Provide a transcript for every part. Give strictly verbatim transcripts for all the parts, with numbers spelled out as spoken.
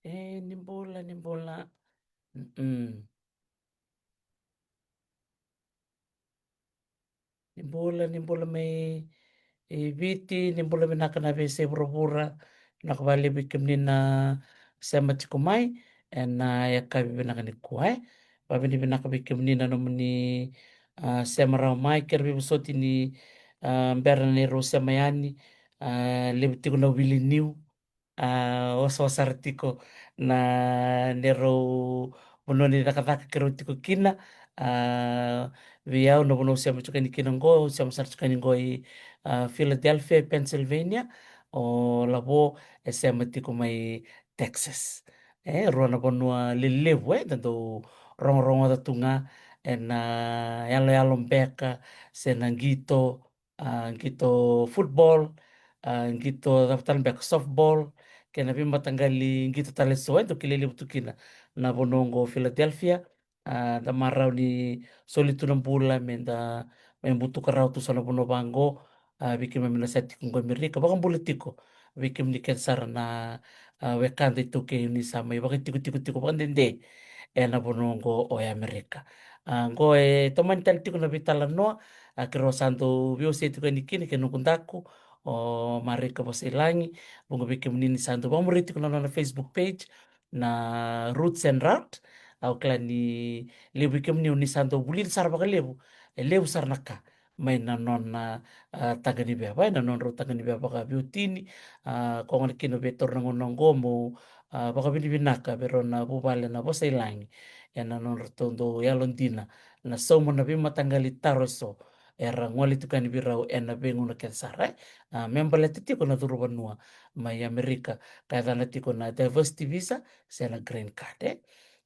E, ni bula, ni bula. Mm-mm. Ni bula, ni bula mai i Viti, ni bula vinaka na veiyasai vuravura. Vinaka vakalevu vei kemuni na sema tiko mai ena yakavi vinaka nikua, e. Vakavinavinaka vei kemuni na nomuni, a, sema rawa mai, kei ira veivosoti ni, a, bera na neirau sema yani, a, levu tiko na wili niu. A, wasawasa sara tiko na neirau vanua ni cakacaka keirau tiko kina. A, vei au na vanua au sema tiko yani kina qo, au sema sara tiko yani qo i, a, Philadelphia, Pennsylvania. O lavo e sema tiko mai Texas. E rua na vanua lelevu, e, da dau rogorogoca tu ga ena yaloyalo beka se na qito, a, qito football, a, qito cava tale beka, softball, kei na veimataqali qito tale eso, e dau kilai levu tu kina na vanua oqo Philadelphia. A, da marau ni soli tu na bula me da mai butuka rawa tu so na vanua vaqo. A, vei keimami na sa tiko qo Amerika, vakabula tiko vei kemuni kece sara na, a, wekada iTaukei ni sa mai vakaitikotiko tiko vakadede ena vanua oqo o Amerika. A, qo e tomani tale tiko na veitalanoa, a, keirau sa dau veiwasei tiko yani kina kei noqu daku o Marika Vosailagi. Vuqa vei kemuni ni sa dau vakamuri tiko na nona Facebook page na Roots and Route. Au kila ni levu vei kemuni ni sa dau vulica sara vakalevu, e levu sara na ka mai na nona, a, taqa ni veva, e, na nodrau taqa ni veva vakaveiwatini. A, ko gona kina vei taura na gauna oqo meu, a, vakavinavinaka vei rau na vuvale na Vosailagi ena nodratou dau yalodina na sauma na veimataqali taro eso era gole tiko yani vei rau ena veigauna kece sara, e. A, me baleta tiko na curu vanua mai Amerika ka yacana tiko na diversity visa se na green card, e.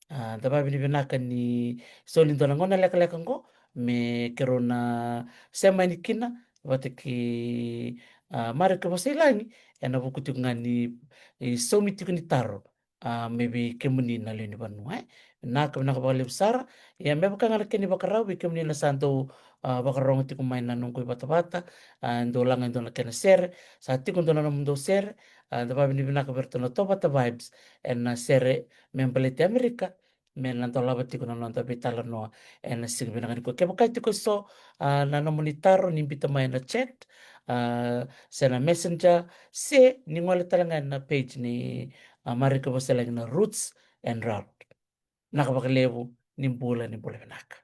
A, da vakavinavinaka ni soli dua na gauna lekaleka oqo me keirau na sema yani kina vata kei, a, Marika Vosailagi ena vuku tiko ga ni, e, saumi tiko ni taro, a, mai vei kemuni na lewe ni vanua, e. Vinaka, vinaka vakalevu sara. Ia me vaka ga na kena ivakarau vei kemuni na sa dau, a, vakarogo tiko mai na noqu ivatavata, a, dau laga e dua na kena sere, sa tiko dua na nomudou sere, a, da vakavinavinaka vei iratou na Tovata Vibes ena sere me baleti Amerika, me na dolava tiko na noda veitalanoa ena siga vinaka nikua. Kevaka e tiko eso, a, na nomuni taro, ni biuta mai ena chat, a, se na Messenger, se ni gole tale ga ena page ni, a, Marika Vosailagi na Roots and Route. Vinaka vakalevu, ni bula, ni bula vinaka.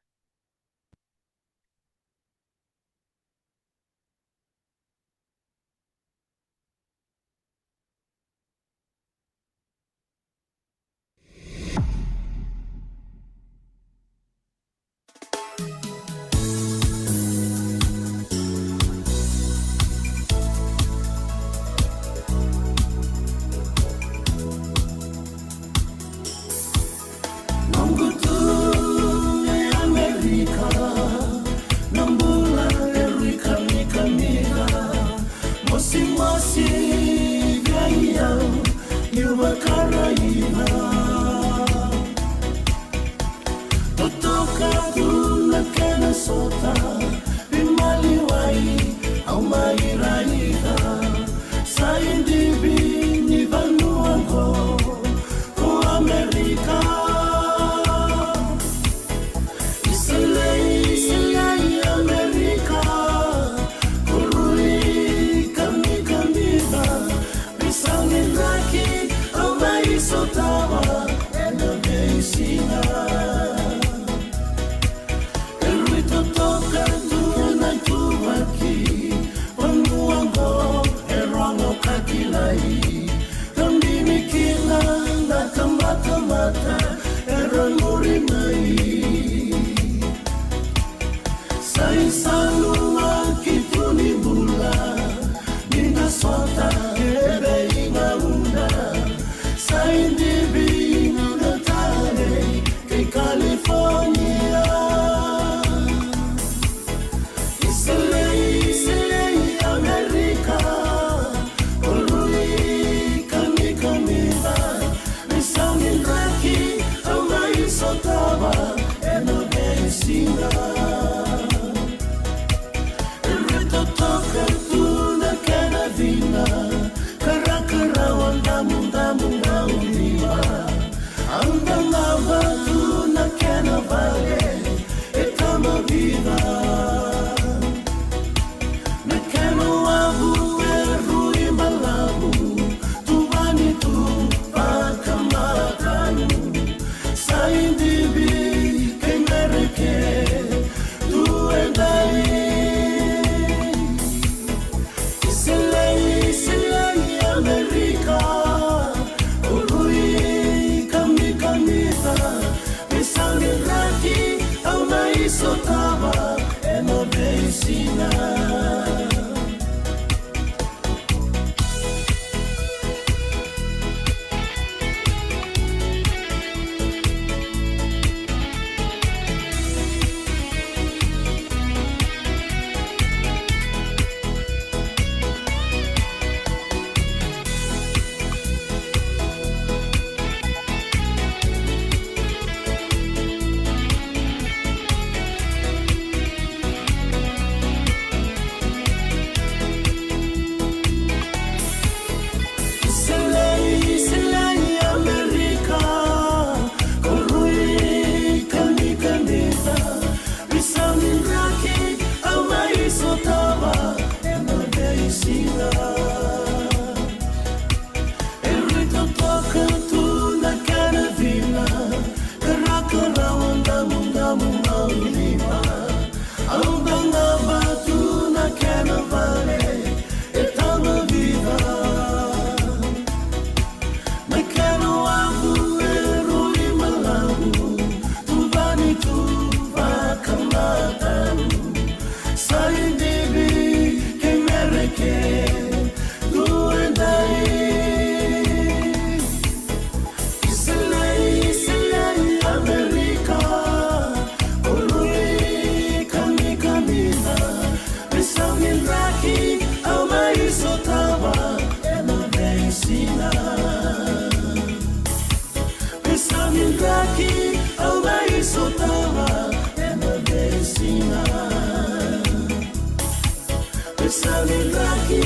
Sa vinaka,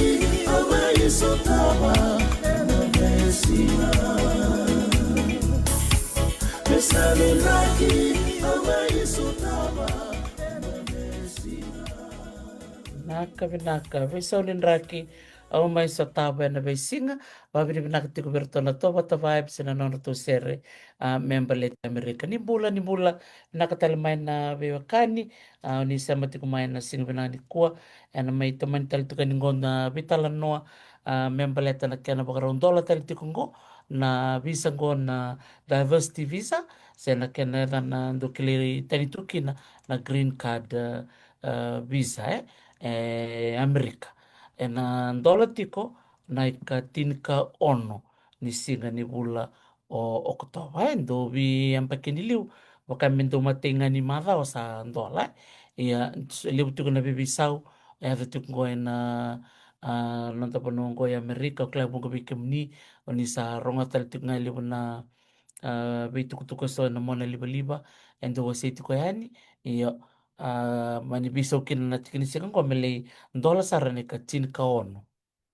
au mai sotava ena veisiga. Me sa vinaka, au mai sotava ena veisiga. Vinaka, vinaka. Veisau ni draki, au mai sotava ena veisiga. Vavinavinaka tiko vei iratou na Tovata Vibes ena nodratou sere, a, me baleti Amerika. Ni bula, ni bula, vinaka tale mai na veiwekani, a, ni sema tiko mai na siga vinaka nikua, ena mai tomani tale tiko yani qo na veitalanoa, a, me baleta na kena vakarau dola tale tiko qo, na visa qo na diversity visa, se na kena yaca na dou kilai tani tu kina na green card, a, a, visa, e, e Amerika. Ena dola tiko na ikatini ka ono ni siga ni vula o Okotova, e, dou veiyabaki ni liu, vaka me dou matai ga ni macawa sa dola, e. Ia, s-, levu tiko na veiveisau e yaco tiko qo ena, a, noda vanua qo e Amerika. Au kila e vuqa vei kemuni o ni sa rogoca tale tiko ga e levu na, a, veitukutuku eso ena mona livaliva e dou wasei tiko yani. Ia, a, mani veisau kina na tiki ni siga qo me lai dola sara na ikatini ka ono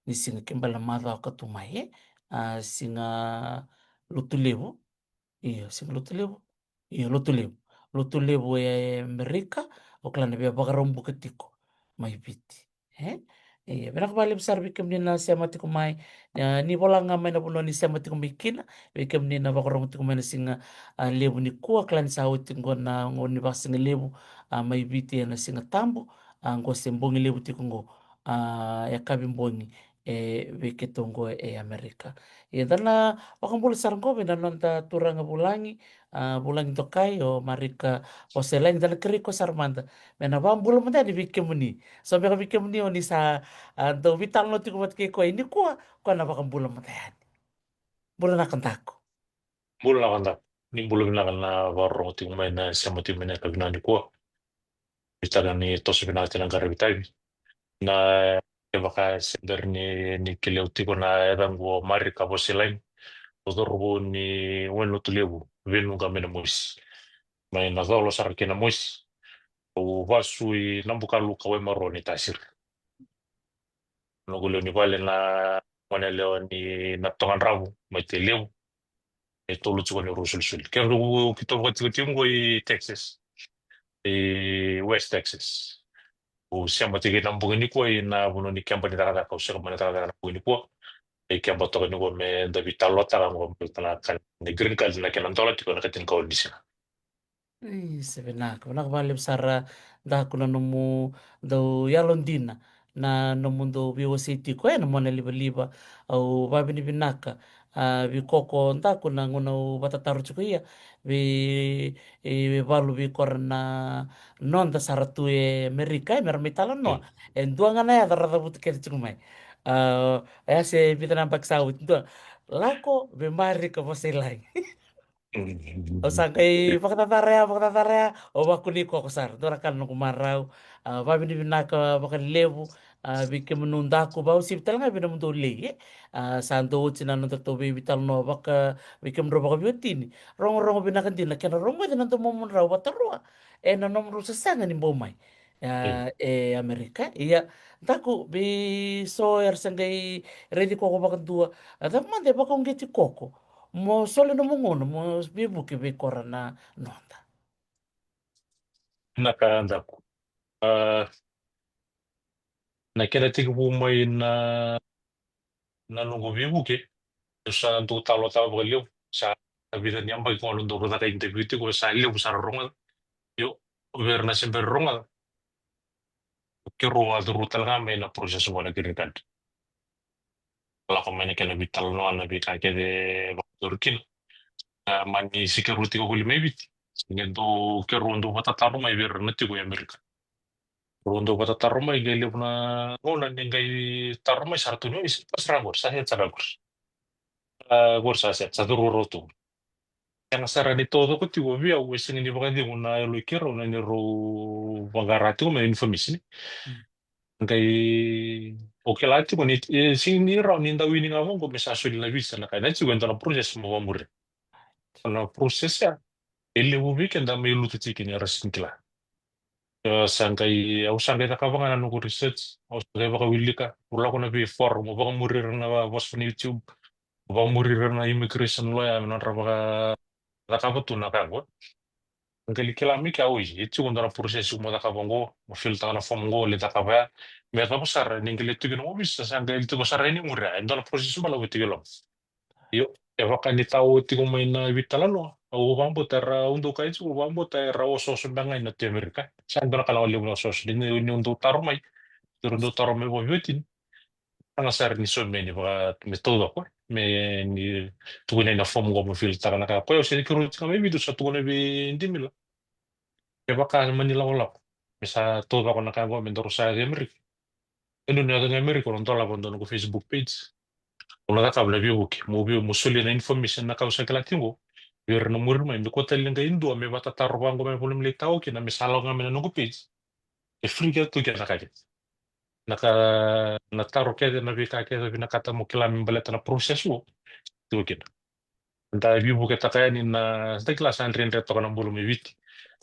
ni siga, ke bale na macawa ka tu mai, e. A, siga Lotulevu. Io, siga Lotulevu. Io, Lotulevu. Lotulevu e Amerika, au kila na via vakarau buka tiko mai Viti. E? Io, vinaka vakalevu sara vei kemuni na sema tiko mai. A, ni vola ga mai na vanua ni sema tiko mai kina, vei kemuni na vakarogo tiko mai na siga, a, levu nikua, kila ni sa oti qo na gauna ni vakasigalevu, a, mai Viti ena Siga Tabu, a, qo se bogi levu tiko qo, a, yakavi bogi, e, vei keitou qo e Amerika. Ia da na vakabula sara qo vei na noda turaga vulagi, a, vulagi dokai o Marika Vosailagi, da na kerei koya sara mada me na vakabula mada yani vei kemuni. So beka vei kemuni o ni sa, a, dau veitalanoa tiko vata kei koya, e, nikua, koya na vakabula mada yani. Bula vinaka Daku. Bula vinaka Daku. Ni bula vinaka na vakarorogo tiko mai, na sema tiko mai ena yakavi vinaka nikua. Veitalanoa ni toso vinaka tiko na qaravi tavi. Na, kevaka se bera ni, ni kilai au tiko, na yacaqu o Marika Vosailagi. Au cauravou ni Wailotulevu, Venuqa mai Namosi. Mai na colo sara kei Namosi. Au vasu i Nabukaluka, Waimaro, Naitasiri. Noqu lewe ni vale na gone yalewa ni Natogadravu mai Tailevu. E tolu tiko na rau solisoli. Keitou, keitou vakatikotiko qo i Texas. I West Texas. Au sema tiko ena bogi nikua ena vanua ni keba ni cakacaka, au sega mai na cakacaka ena bogi nikua. E keba toka nikua me da veitalanoataka qo, baleta na ka ni green card, na kena dola tiko na ikatini ka ono ni siga. Io, sa vinaka. Vinaka vakalevu sara Daku na nomu dau yalodina, na nomu dau veiwasei tiko ena mona livaliva. Au vavinavinaka, a, vei koko Daku na gauna au vatataro tiko ia vei, e, vei valu vei kora na noda sara tu e Amerika, e, mera mai talanoa. Mm. E dua ga na yaca ra cavuta kece tiko mai. A, e a se vica na yabaki sa oti, dua. Lako vei Marika Vosailagi. Au sa qai vakacacarea, vakacacarea, au vakunei koya sara. Dua na ka na noqu marau, a, vavinavinaka vakalevu, a, vei kemunu Daku, vakauasivi tale ga vei nomudou lei, e. A, sa dau oti na nodatou veitalanoa vaka, vei kemudrau vakaveiwatini. Rogorogo vinaka dina, kena rogoci na domomudrau vakarua ena nomudrau sasaga ni bau mai, a, e Amerika. Ia, Daku, vei so era sa qai raici koya vakadua, a, cava mada e vakauqeti koya mo soli nomu gauna mo veivuke vei kora na noda. Vinaka Daku. A, na kena tekivu mai na, na noqu veivuke, au sa dau talanoataka vakalevu, sa vica ni yabaki qo au dau caka interview tiko, sa levu sara rogoca. Io, vei ira na se bera rogoca, keirau a curu tale ga mai na process qo na green card. Lako mai na kena veitalanoa, na veika kece vakacuru kina. A, mani se keirau tiko voli mai Viti, se qai dau, keirau dau vatataro mai vei ira na tiko e Amerika. Keirau dau vatataro mai, qai levu na gauna ni qai taro mai sara tu ni, "Oi, sa set sara qori, sa set sara qori." A, qori sa set, sa curu rawa tu. Sega sara ni taucoko tiko vei au, e sega ni vakacegu na yaloi keirau na neirau vaqara tiko mai na information. Mm. Qai au kila tiko ni, e, sega ni rawa ni da wini ga vaqo me sa soli na visa, na ka e na tiko e dua na process mo vakamuria. Na process ya e levu vei keda mai lutu tiko ni ra sega ni kila. Au sa qai, au sa qai cakava ga na noqu research, au sa qai vakawilika, au lako na vei forum, au vakamuri ira na vosa ni YouTube, au vakamuri ira na immigration lawyer me nodra vakacakava tu na ka qo. Qai kila mai kea, oi, e tiko dua na process mo cakava qo, mo fill taka na form qo, lai cakava ya. Me cava sara ni qai lai tu kina mo visa, sa qai tiko sara yani muri ya, e dua na process balavu e tiko i loma. Io, e vaka ni tau tiko mai na veitalanoa, au vakabauta era, au dau kaya tiko, au vakabauta era osooso beka ga ina tu Amerika. Sa dua na ka lako levu na osooso, ni, ni au dau taro mai, dau taro mai vakaviotini. Taga sara ni so me ni vaka me taucoko, me ni tukuni na form qo mo fill taka na ka. Koya au se keirau tiko mai Viti, au sa tukuna vei Dimila. Kevaka mani lakolako me sa taucoko na ka qo me daru sa yaco i Amerika. E dua na yaco i Amerika, au na dolava dua noqu Facebook page. Au na cakava na veivuke, mo vei, mo solia na information na ka au sa kila tiko qo vei ira na muri mai, me kua tale ga e dua me vakatataro vaqo me vula me lai tau kina, me sa lako ga mai na noqu page. E free kece tu kece na ka kece. Na ka, na taro kece, na veika kece vinakata mo kila me baleta na process qo, tiko kina. Da veivuketaka yani na, da kila sa dredre toka na bula mai Viti.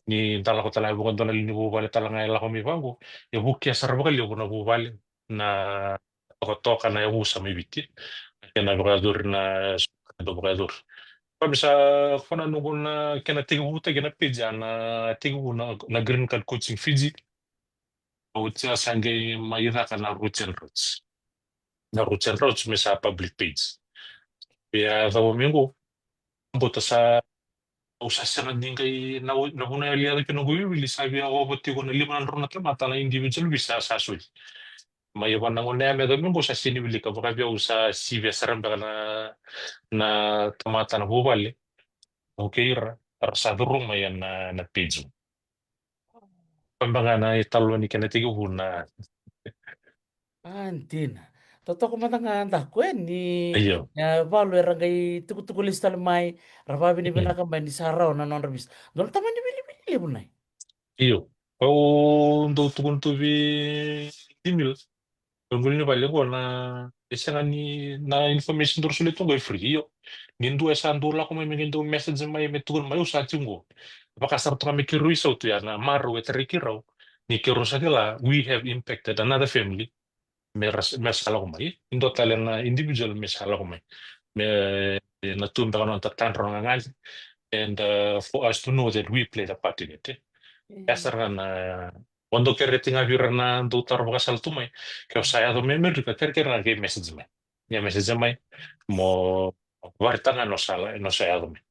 Ni da lako tale ga e vuqa dua na lewe ni vuvale tale ga e lako mai vaqo, e vukea sara vakalevu na vuvale, na tokatoka, na yavusa mai Viti. Kena vakayacori na, na vakayacori. Ka me sa, ko na noqu na kena tekivutaki na page, a na tekivu na, na Green Card Coaching Fiji. Oti ya sa qai mai caka na Roots and Routes. Na Roots and Routes me sa public page. Ia cava mai qo, bota sa, au sa sega ni qai na, na vuna e liaca kina noqu wiliwili, sa via ova tiko na lima na drau na tamata na individual visa sa soli. Mai vana gona ya me cava mai qo sa sega ni wilika, vaka vei au sa sivia sara beka na, na tamata na vuvale. Au kei ira, era sa curu mai ena, na page. Vaka ga na italanoa ni kena tekivu na. A, dina. Totoka mada ga daku e ni, io, e, valu era qai tukutuku lesu tale mai, ra vakavinavinaka mai ni sa rawa na nodra visa. Dua na tamani wiliwili levu nai. Io. Au dau tukuna tu vei Dimila. Qoli ni vale qo na, e sega ni na information daru solia tu qo e free, io. Ni dua e sa dau lako mai me qai dau message mai me tukuna mai au sa tiko qo. Vaka sara toka me keirau isau tu ya na marau e tarai keirau. Ni keirau sa kila, we have impacted another family. Me ra, me sa lako mai. Ni dua tale na individual me sa lako mai. Me na tu beka na noda tadra na gagadre. And, uh, for us to know that we play the part in it, eh. Ia sara ga na, o dau kereti ga vei ira na dau taro vakasala tu mai. Ke o sa yaco mai Amerika, kerekere ga kei message mai. Ia message mai, mo vakaraitaka ga na o sa, na o sa yaco mai.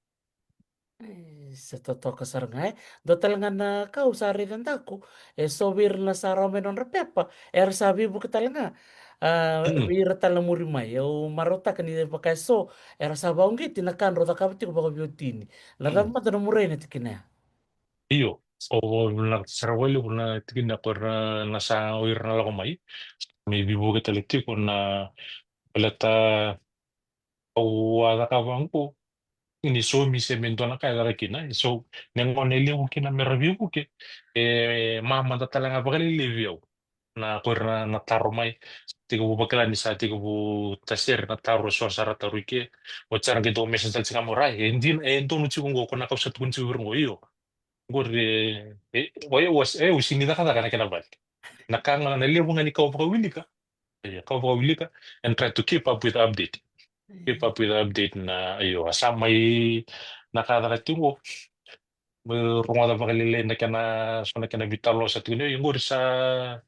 E, sa totoka sara ga, e. Dua tale ga na ka au sa raica daku, e so vei ira na sa rawa mai nodra pepa, era sa veivuke tale ga. A, vei ira tale na muri mai, au marautaka ni vaka e so era sa vakauqeti na ka drau cakava tiko vakaveiwatini. Na cava mada na muria na tikina ya? Io, au vinakata sara vakalevu na tikina ya, ko ira na sa, o ira na lako mai, me veivuke tale tiko na, baleta au a cakava qo, ni so mi se me dua na ka e caka kina, e so na gone e levu kina me ra veivuke, e mamada tale ga vakalailai vei au. Na ko ira na, na taro mai, tekivu vakila ni sa tekivu tasere na taro e so sara taro i ke, o sara qai dau message tale tiko ga mo rai, e dina, e donu tiko qo, ko na ka au sa tukuna tiko vei ira qo, io. Qori, e, e, o, e, o, e, au sega ni cakacaka na kena vale. Na ka ga na levu ga ni ka au vakawilika, e, ka au vakawilika, and try to keep up with update. Keep up with update na, io, a sa mai na ka caka tiko qo. Me rogoca vakalailai na kena, so na kena veitalanoa sa tiko ni, io, qori sa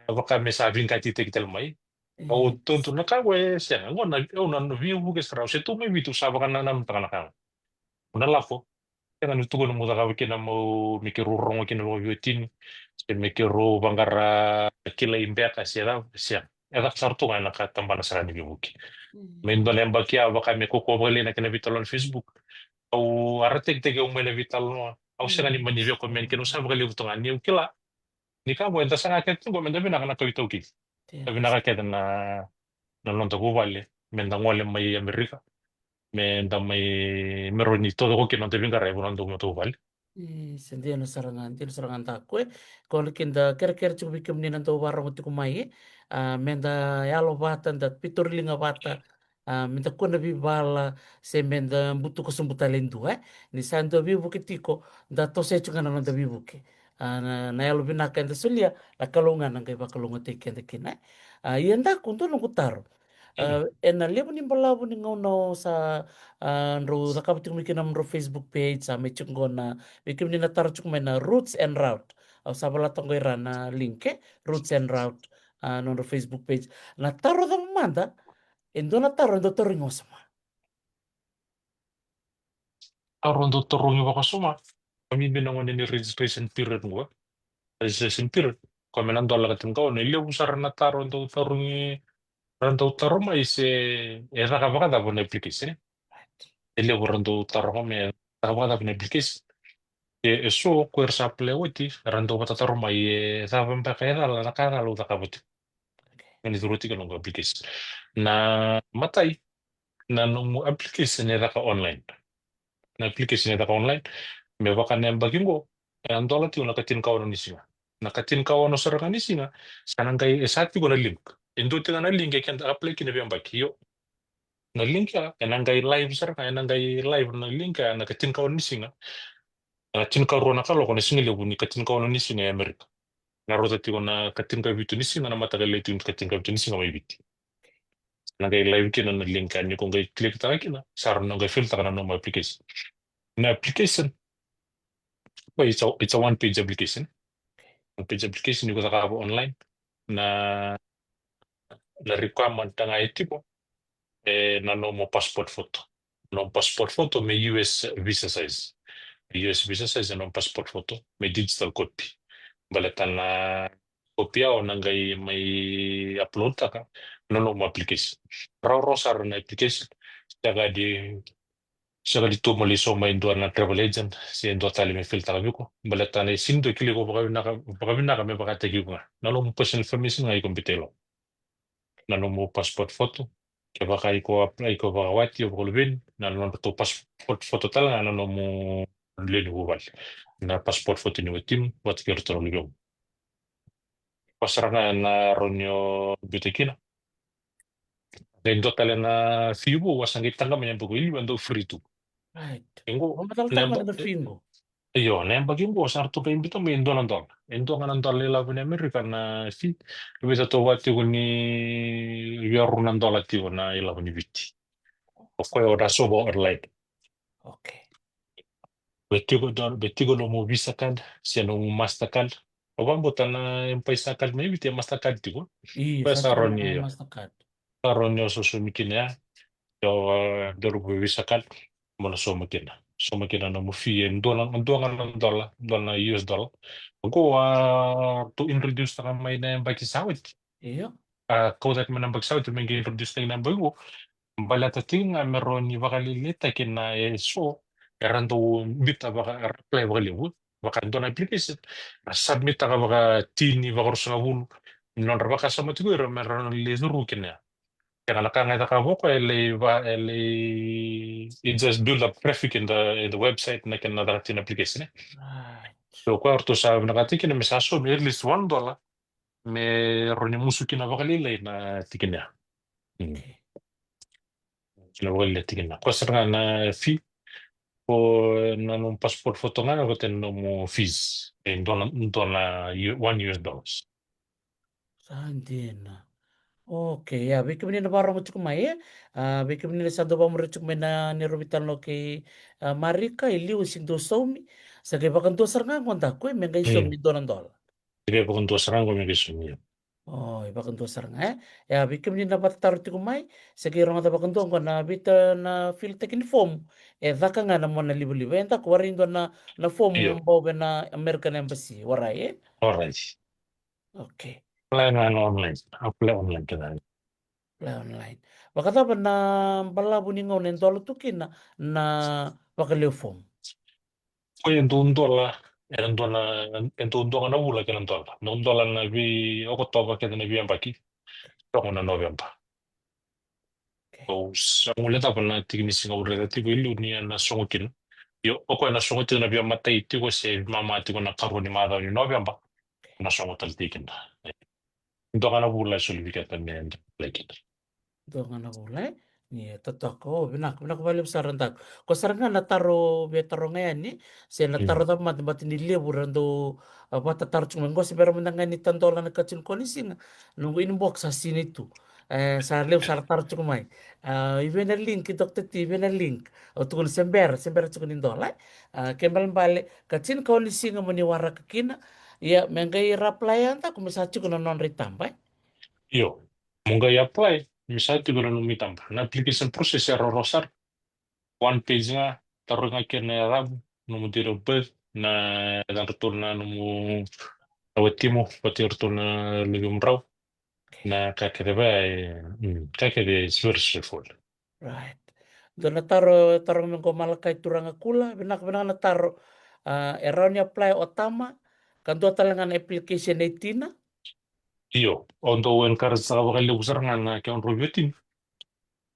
vaka me sa veiqatitaki tale mai. Au tautau na ka qo e sega, qo na, au na veivuke sara, au se tu mai Viti, au sa vakanananutaka na ka qo. Au na lako, sega ni tukuna mo cakava kina mo, me keirau rogo kina vakaveiwatini, se me keirau vaqara kilai beka se cava, sega. E caka sara tu ga ena ka tabana sara ni veivuke. Me dua na yabaki ya vaka me kaukaua vakalailai na kena veitalanoa na Facebook. Au a ra tekiteki au mai na veitalanoa. Au sega ni mani veikomeni kina, au sa vakalevu tu ga ni au kila ni ka qo eda saga kece tu qo me da vinaka na kawa iTaukei. Da vinaka kece na, na noda vuvale, me da gole mai Amerika, me da mai, me rawa ni taucoko kina noda veiqaravi, noda, noda vuvale. E, sa dina sara ga, dina sara ga daku e. Ko na keda kerekere tiko vei kemuni na dau varogo tiko mai, e. A, me da yalo vata, da pitori liga vata, a, me da kua na veivala, se me da butuka sobu tale e dua, e. Ni sa dua veivuke tiko, da toso tiko ga na noda veivuke. A, na, na yalo vinaka eda solia, na Kalou ga na qai vakalougatataki keda kina. A, ia daku dua noqu taro. A, ena levu ni balavu ni gauna o sa, a, drau cakava tiko mai kina nomudrau Facebook page, sa mai tiko qo na, vei kemuni na taro tiko mai na Roots and Route. Au sa valata qo ira na link, e? Roots and Route, a, nomudrau Facebook page. Na taro cava mada, e dua na taro e dau tarogi wasoma. Taro dau tarogi vakasoma. Ka bibi na gauna ni registration period qo. Registration period. Ko me na dola ka tini ka ono. E levu sara na taro dau tarogi, ra dau taro mai se e caka vakacava na application. E levu ra dau taro mai e caka vakacava na application. E, e so ko era sa apply oti, ra dau vatataro mai e cava beka e cala, na ka e cala au cakava tiko. Ga ni curu tiko na noqu application. Na matai, na nomu application e caka online. Na application e caka online. Me vaka na yabaki qo, e na dola tiko na ka tini ka ono ni siga. Na ka tini ka ono sara ga ni siga, sa na qai e sa tiko na link. E dua tiko na link e keda apply kina vei yabaki. Io. Na link ya, e na qai live sara ga, e na qai live na link ya, na ka tini ka ono ni siga. Na tini ka rua na kaloko na siga levu ni ka tini ka ono ni siga e Amerika. Na rauta tiko na ka tini ka vitu ni siga na mataka lailai tiko ni ka tini ka vitu ni siga mai Viti. Na qai live kina na link ya ni ko qai click taka kina, sa rawa na qai fill taka na nomu application. Na application, well, it's a, it's a one page application. One page application ni ko cakava online. Na, na requirement ga e tiko, e na nomu passport photo. Nomu passport photo me U S visa size. U S visa size e nomu passport photo me digital copy. Baleta na copy ya o na qai mai upload taka na nomu application. Rawarawa sara na application. Sega di, sega di tu mo lai sauma e dua na travel agent se dua tale me fill taka vei iko. Baleta na sega ni dua e kilai iko vakavinaka, vakavinaka me vakataki iko ga. Na nomu personal information ga iko biuta e loma. Na nomu passport photo, kevaka iko apply, iko vakawati, o vakaluveni, na nodratou passport photo tale ga na nomu lewe ni vuvale. Na passport photo ni watimu vata kei iratou na luvemu. Koya sara ga na rawa ni o biuta kina. Qai dua tale na fee vou a sa qai taqa mai na yabaki e liu, e dau free tu. Right. Qo, o matalataka na yabaki qo. Io, na yabaki qo sa ratou qai biuta mai e dua na dola. E dua ga na dola na ilavo ni Amerika na fee. Vei iratou vaka tiko ni via rua na dola tiko na ilavo ni Viti. O koya o da sauma online. Okay. Vei tiko, vei tiko nomu Visa card se nomu Mastercard. O vakabauta na M-PAiSA card mai Viti e Mastercard tiko. Io, koya sa rawa ni, io, Mastercard. Sa rawa ni o sauma kina ya. Io, e, dua nomu Visa card mo na sauma kina. Sauma kina nomu fee e dua na, dua ga na dola, dua na U S dollar. Qo a ratou introduce taka mai na yabaki sa oti. Io. A kau cake mai na yabaki sa oti me qai introduce taki na yabaki qo. Baleta tiko ga me rawa ni vakalailaitaki na e so era dau biuta vaka, era apply vakalevu. Vaka dua na application, ra submit taka vaka tini, vaka ruasagavulu. Nodra vakasama tiko ira me ra lai curu kina ya. Kena na ka ga e cakava o koya e lai va, e lai, it just build up traffic in the, in the website na kena caka tiko na application, e. Right. So koya ratou sa vinakata kina me sa saumi at least one dollar me rawa ni musu kina vakalailai na tikina ya. Mm. Okay. Kina vakalailai tikina. Koya sara ga na fee. Ko na nomu passport photo ga, ko tena nomu fees. E dua na, dua na U-, one U S dollars. Sa dina. Okay, ia, vei kemuni na vakarorogo tiko mai, e? A, vei kemuni na sa dau vakamuri tiko mai na neirau veitalanoa kei, a, Marika, e liu e sega ni dau saumi. Sa qai vakadua sara ga qo, daku, e, me qai saumi e dua na dola. Sa qai vakadua sara ga qo me qai saumi. O, e vakadua sara ga, e? Ia, vei kemuni na vakatataro tiko mai, sa qai rogoca vakadua qo na vita na fill taki ni fomu. E caka ga na mona livaliva. E daku, warai dua na, na fomu bau vei na American Embassy, warai, e? Warai. Okay. Apply na online. Apply online kece. Apply online. Vakacava na balavu ni gauna e dola tu kina na vakalewe fomu? Koya e dau dola, e dua na, e dau dua ga na vula kei na dola. Na dola na vei Okotova kei na veiyabaki. Sogo na Noveba. Okay. Au sa guilecava na tiki ni siga au raica tiko e liu ni na sogo kina. Io, o koya na sogo tiko na veimatai tiko se mama tiko na karua ni macawa ni Noveba. Na sogo tale tiko kina. Dua ga na vula e soli vei keda me apply kina. Dua ga na vula, e? Ia, totoka. O, vinaka, vinaka vakalevu sara daku. Ko sara ga na taro via taroga yani, se na taro cava mada, baleta ni levu ra dau, a, vakatataro tiko mai. Qo se bera mada ga ni tadola na katini ko ni siga. Noqu inbox sa sinai tu. E, sa levu sara taro tiko mai. A, i vei na link, Doctor T, i vei na link. Au tukuna se bera, se bera tiko ni dola, e. A, ke balebale, katini ko ni siga mo ni waraka kina. Ia, me qai ra apply ya daku me sa tiko na nodra itaba, e. Io, mo qai apply me sa tiko na nomu itaba. Na application process e roro sara. One page ga, tarogi ga kina na yacamu, nomu date of birth, na yacadratou na nomu, na watimu vata kei iratou na luvemudrau. Na ka kece va, e, mm, ka kece is very straightforward. Right. Dua na taro, taro me qo Malakai Turaga Kula, vinaka, vinaka na taro. A, e rawa ni apply o tama, ka dua tale ga na application e tina? Io, au dau encourage saka vakalevu sara ga na ke o drau via tini.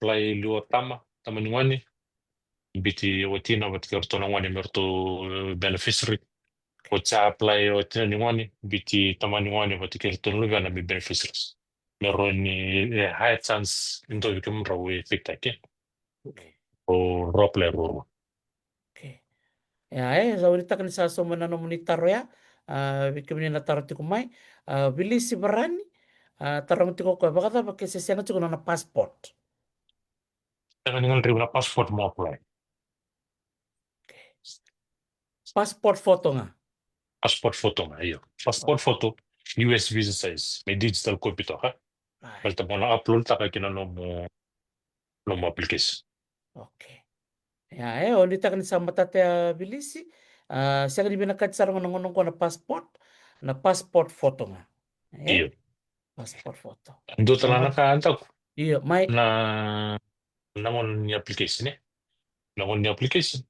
Apply liu o tama, tama ni gone, biuti watina vata kei ratou na gone me ratou, e, beneficiary. O sa apply o tina ni gone, biuti tama ni gone vata kei ratou na luvena me beneficiaries. Me rawa ni, e, higher chance ni dua vei kemudrau e fitaki. Okay. O drau apply ruarua. Okay. Ia, e, sa wilitaka ni sa sauma na nomuni taro ya, a, vei kemuni na taro tiko mai, a, Vilisi Varani, a, taroga tiko o koya vakacava ke se sega tiko na nona passport. Sega ni gadrevi na passport mo apply. Okay. Passport photo ga? Passport photo ga, io. Passport photo, U S visa size, me digital copy toka. Right. Baleta mo na upload taka kina nomu, nomu application. Okay. Ia, e, o ni taka ni sa matata ya Vilisi, a, sega ni vinakati sara ga na gauna qo na passport, na passport photo ga. E? Io. Passport photo. Dua tale na ka daku. Io, mai. Na, na gauna ni application, e? Na gauna ni application.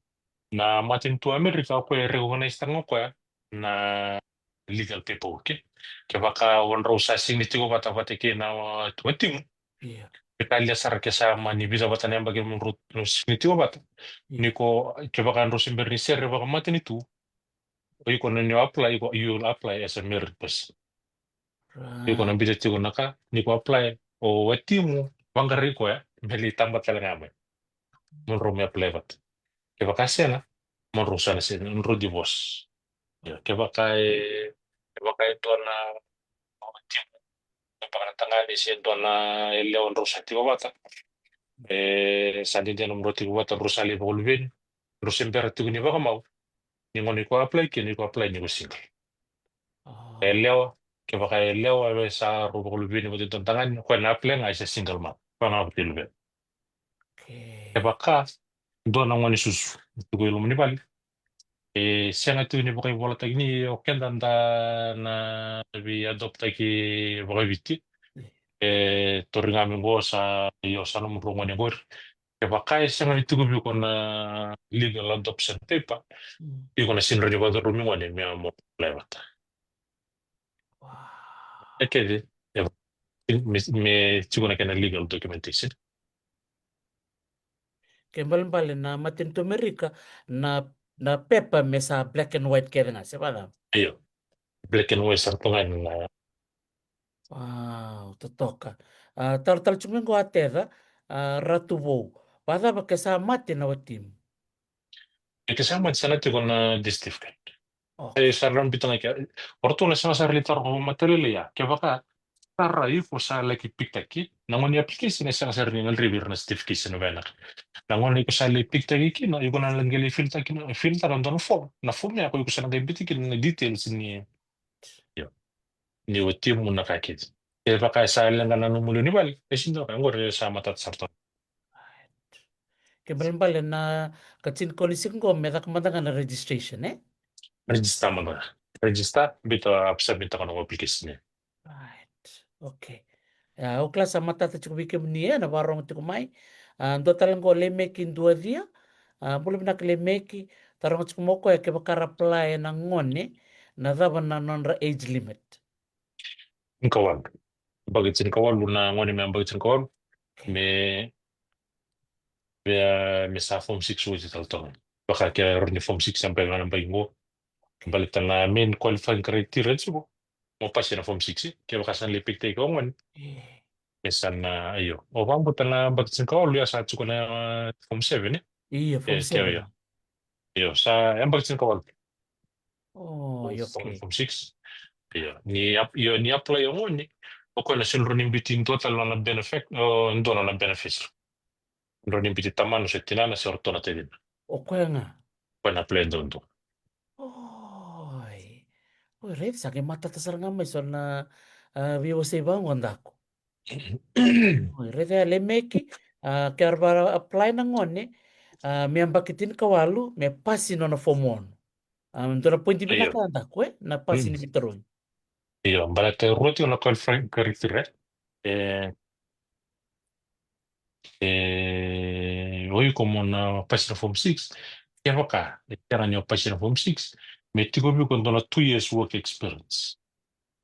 Na matanitu Amerika o koya e recognize taka o koya na legal paperwork, e. Kevaka o drau sa sign tiko vata, vata kei na wa-, watimu. Io. Ke talia sara ke sa mani vica vata na yabaki mo drau sign tiko vata. Io. Ni ko, kevaka drau se bera ni sere vakamatanitu, o iko na ni apply, iko, you will apply as a married person. Right. Iko na biuta tiko na ka, ni ko apply, o watimu vaqarai koya me lai taba tale ga mai. Mo drau mai apply vata. Kevaka sega, mo drau sa na sega, mo drau divorce. Ia, kevaka e, kevaka e dua na watimu, kevaka na tagane se dua na yalewa drau sa tiko vata. E, sa dede nomudrau tiko vata, drau sa lai vakaluveni. Drau se bera tiko ni vakamau. Ni gauna iko apply kina, iko apply ni ko single. Oh. Yalewa, kevaka yalewa, e sa rau vakaluveni vata e dua na tagane, o koya na apply ga as a single mom. Koya ga vata e luvena. Okay. Kevaka dua na gone susu tiko i loma ni vale, e sega tiko ni vakaivolataki ni o keda da na veiadoptaki vakaviti. E, tori ga me qo sa, io, sa nomudrau gone qori. Kevaka e sega ni tiko vei iko na legal adoption paper, mm, iko na sega ni rawa ni vakacurumi gone me mo apply vata. Wow. E kece, e, me, me tiko na kena legal documentation. Ke balebale na matanitu Amerika, na, na pepa me sa black and white kece ga, se vacava? Io. Black and white sara tu ga na. Wow, totoka. A, taro tale tiko mai qo a Teca, a, Ratu Vou. Vacava ke sa mate na watimu? E ke sa mate sa na tiko na death certificate. Oh. E sa rawa ni biuta ga ke. O ratou na sega sara ni taro ko matalailai ya. Kevaka sara iko sa laki pickitaki, na gauna ni application e sega sara ni gadrevi ira na certification vaya na ka. Na gauna iko sa lai pickitaki kina, iko na lai qai lai fill-taki na, fill-taka na dua na form. Na form ya ko iko sa na qai biuta kina na details ni, io, ni watimu, na ka kece. Kevaka e sa leqa na nomu lewe ni vale, e sega ni dua na ka, qori e sa matata sara toka. Right. Ke balebale na ka tini ko ni siga qo me caka mada ga na registration, e? Register mada ga. Register, biuta, submit-taka nomu application, e. Right. Okay. Ia, au kila sa matata tiko vei kemuni, e, na vakarorogo tiko mai. A, dua tale qo Lemeki Duacia. A, bula vinaka Lemeki, taroga tiko mai o koya kevaka ra apply na gone, na cava na nodra age limit? Tinikawalu. Yabaki tinikawalu, na gone me yabaki tinikawalu. Okay. Me, me, me sa form six oti tale toka. Vaka ke rawa ni form six yabaki ga na yabaki qo. Okay. Baleta na main qualifying criteria tiko mo pasi na form six, e. Kevaka sa na lai pickitaki o gone. E. E sa na, io. O vakabauta na yabaki tinikawalu ya sa tiko na, uh, form seven, e? Io, form seven. Io, sa yabaki tinikawalu. Oh, io, form, okay. Form six. Io, ni, io, ni apply o gone, o koya na sega ni rawa ni biuti dua tale na benefit, o, dua na benefit. Rawa ni biuti tamana se tinana se ratou na tacina. O koya ga. Koya na apply duadua. Oi. Oi, raica sa qai matata sara ga mai so na, a, veiwasei vaqo, Daku. Oi, raica ya, Lemeki, a, ke ra vaka apply na gone, a, me yabaki tinikawalu, me pasi nona form one. A, dua na poidi vinaka, Daku, e? Na pasi ni veitarogi. Io, baleta e rua tiko na qualifying criteria. E, e, o iko mo na pasi na form six, kevaka e sega ni o pasi na form six, me tiko vei iko dua na two years work experience.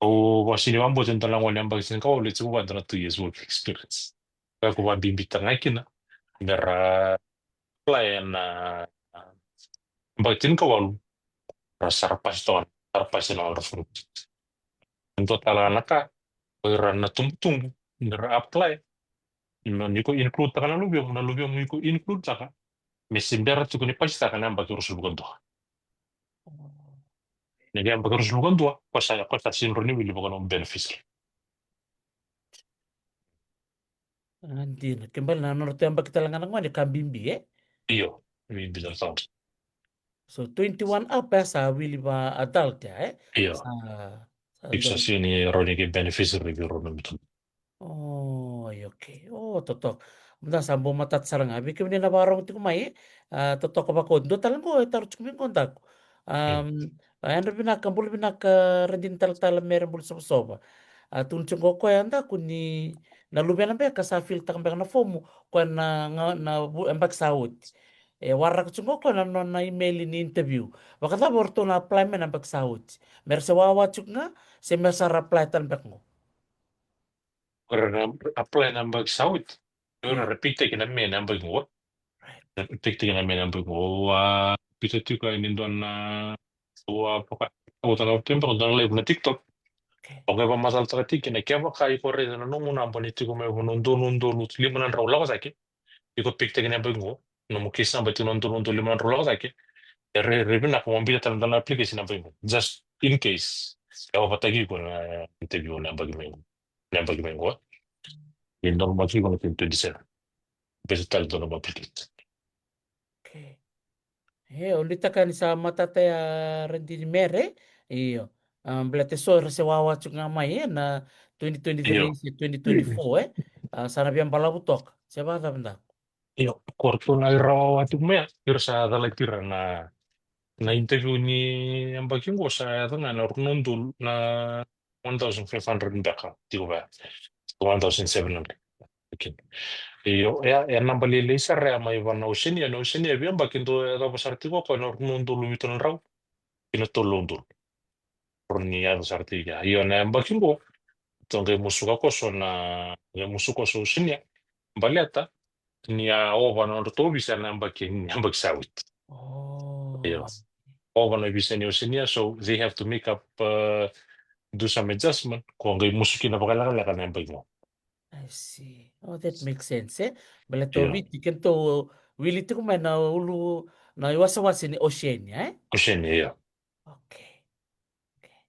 O vaka sega ni vakabauta e dua na gone yabaki tinikawalu e tiko vua dua na two years work experience. Koya ko vakabibitaka ga kina me ra apply ena yabaki tinikawalu, ra sa ra pasi toka, sa ra pasi na nodra form. E dua tale ga na ka, o ira na tubutubu ni ra apply, ni ko include taka na luvemu, na luvemu iko include taka, me se bera tiko ni pasi taka na yabaki ruasagavulu ka dua. Ni yabaki ruasagavulu ka dua, ko sa, ko sa sega ni rawa ni wili vaka nomu beneficiary. A, dina. Ke bale na nodratou yabaki tale ga na gone ka bibi, e? Io, bibi tale ga. So twenty-one up ya sa wili va adult ya, e? Io. Sa, sa iko sa dua. Sega ni rawa ni qai beneficiary vei rau na bitu. Oi, okay. O, totoka. Mada sa bau matata sara ga. Vei kemuni na vakarogo tiko mai, e? A, totoka vakaoti. Dua tale qo e taro tiko mai qo, Daku. Am, a, yadra vinaka, bula vinaka, Radini Talatala Mere Bulusovasova. A, tukuna tiko qo o koya, Daku, ni na luvena beka sa fill taka beka na fomu, koya na, na, na vu-, yabaki sa oti. E waraka tiko qo o koya na nona email ni interview. Vakacava o ratou na apply mai na yabaki sa oti? Me ra se wawa tiko ga, se me ra sa ra apply tale beka qo? Ra na apply na yabaki sa oti. Io, ra repeat taki na me na yabaki qo. Right. Ra repeat taki na me na yabaki qo. Au a pita tiko e ni dua na, au a vaka, au tana tembe ko dua na live na TikTok. Okay. Au qai vakamacalataka tiko kina kevaka iko raica na nomu naba ni tiko mai vo na udolu, udolu lima na drau lako cake. Iko pick taki na yabaki qo. Nomu case number tiko na udolu, udolu lima na drau lako cake. E rairai vinaka mo biuta tale na dua na application na yabaki qo. Just in case e ovataki iko na interview na yabaki mai qo. Na yabaki mai qo. E normal tiko na twenty twenty-seven. Biuta tale dua na application. Okay. E, au nuitaka ni sa matata ya, Radini Mere. Io. A, baleta eso era se wawa tiko ga mai, e, na twenty twenty-three se twenty twenty-four, e. A, sa na via balavu toka. Se vakacava, Daku? Io, ko ratou na ira wawa tiko mai ya, ira sa calati ira na, na interview ni yabaki qo sa yaco ga na rua na udolu na one thousand five hundred beka tiko vaya. One thousand seven hundred. Okay. Io, e, e naba lailai sara ya mai vua na Oceania, na Oceania veiyabaki dau yacova sara tiko o koya na rua na udolu vitu na drau kina tolu na udolu. Rau ni yaco sara tiko ya. Io, na yabaki qo, tou qai musuka koso na, qai musuka koso Oceania. Baleta ni a ova na nodratou visa na yabaki, na yabaki sa oti. Oh. Io. Ova na visa ni Oceania, so they have to make up, uh, do some adjustment, ko qai musuki na vakalekaleka na yabaki qo. I see. Oh, that makes sense, e? Baleta o Viti, kedatou wili tiko mai na ulu, na iwasewase ni Oceania, e? Oceania, io. Okay. Okay.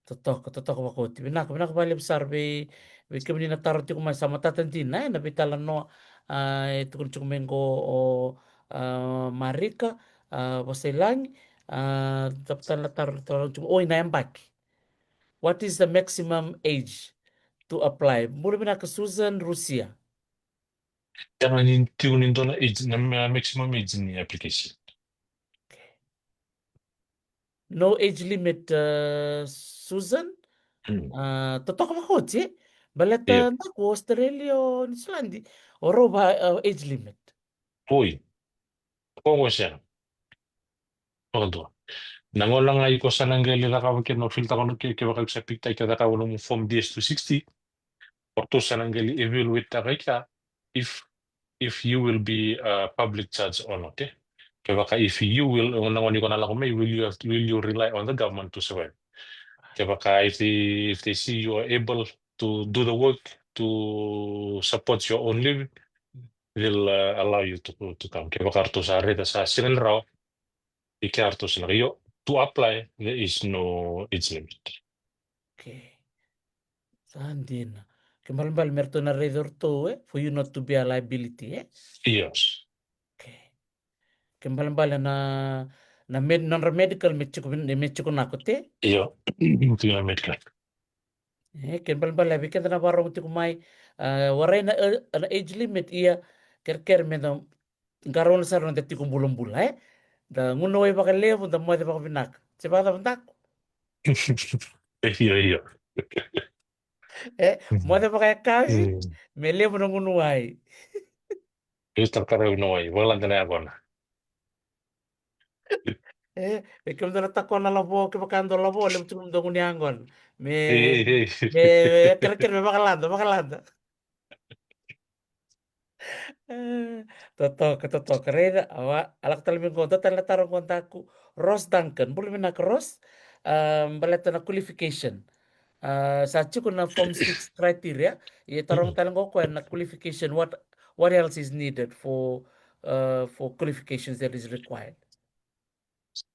Totoka, totoka vakaoti. Vinaka, vinaka vakalevu sara vei, vei kemuni na taro tiko mai, sa matata dina, e, na veitalanoa, a, e tukuna tiko mai qo o, a, Marika, a, Vasailagi, a, cava tale na taro, taro tiko, oi, na yabaki. What is the maximum age to apply? Bula vinaka Susan Rusia. Sega ni tiko ni dua na age, na ma-, maximum age ni application. Okay. No age limit, uh, Susan. Mm. Uh, totoka vakaoti, e? Baleta, io, Daku, Australia, o Niusiladi, o rau va, uh, age limit. Oi. Ko qo sega. Vakadua. Na gauna ga iko sa na qai lai cakava kina, o fill taka na, ke, kevaka iko sa pick taki, cakava nomu form D S two sixty. O ratou sa na qai lai evaluate taka i kea if, if you will be a public charge or not, e? Kevaka if you will, na gauna iko na lako mai, will you have, will you rely on the government to survive? Kevaka if they, if they see you are able to do the work, to support your own living, they'll uh, allow you to, to come. Kevaka ratou sa raica sa sega ni rawa, i kea ratou sa na, io, to apply, there is no age limit. Okay. Sa dina. Ke balebale me ratou na raica ratou, e? For you not to be a liability, e? Yes. Okay. Ke balebale na na med, nodra medical me tiko vin- me tiko nako te. Io. Tiko na medical. E, ke balebale vei keda na varogo tiko mai, a, warai na, e, na age limit ia, kerekere me da qarauna sara na da tiko bulabula, e. Da gunu wai vakalevu, da moce vakavinaka. Se vakacava dako? Io, io. E, moce vakayakavi, mm, me levu na gunu wai. Io, taratara na wai, vakalada na yaqona. E, e kemudou na takona lavo, kevaka dou lavo, levu tiko na dou gunu yaqona. Me, Ei, ei. Me, kerekere me vakalada, vakalada. E, totoka, totoka. Raica, awa, a lako tale mai qo, dua tale na taro qo daku. Ross Duncan, bula vinaka Ross. A, baleta na qualification. A, sa tiko na form six criteria. Ia taroga tale qo koya na qualification, what, what else is needed for, uh, for qualifications that is required?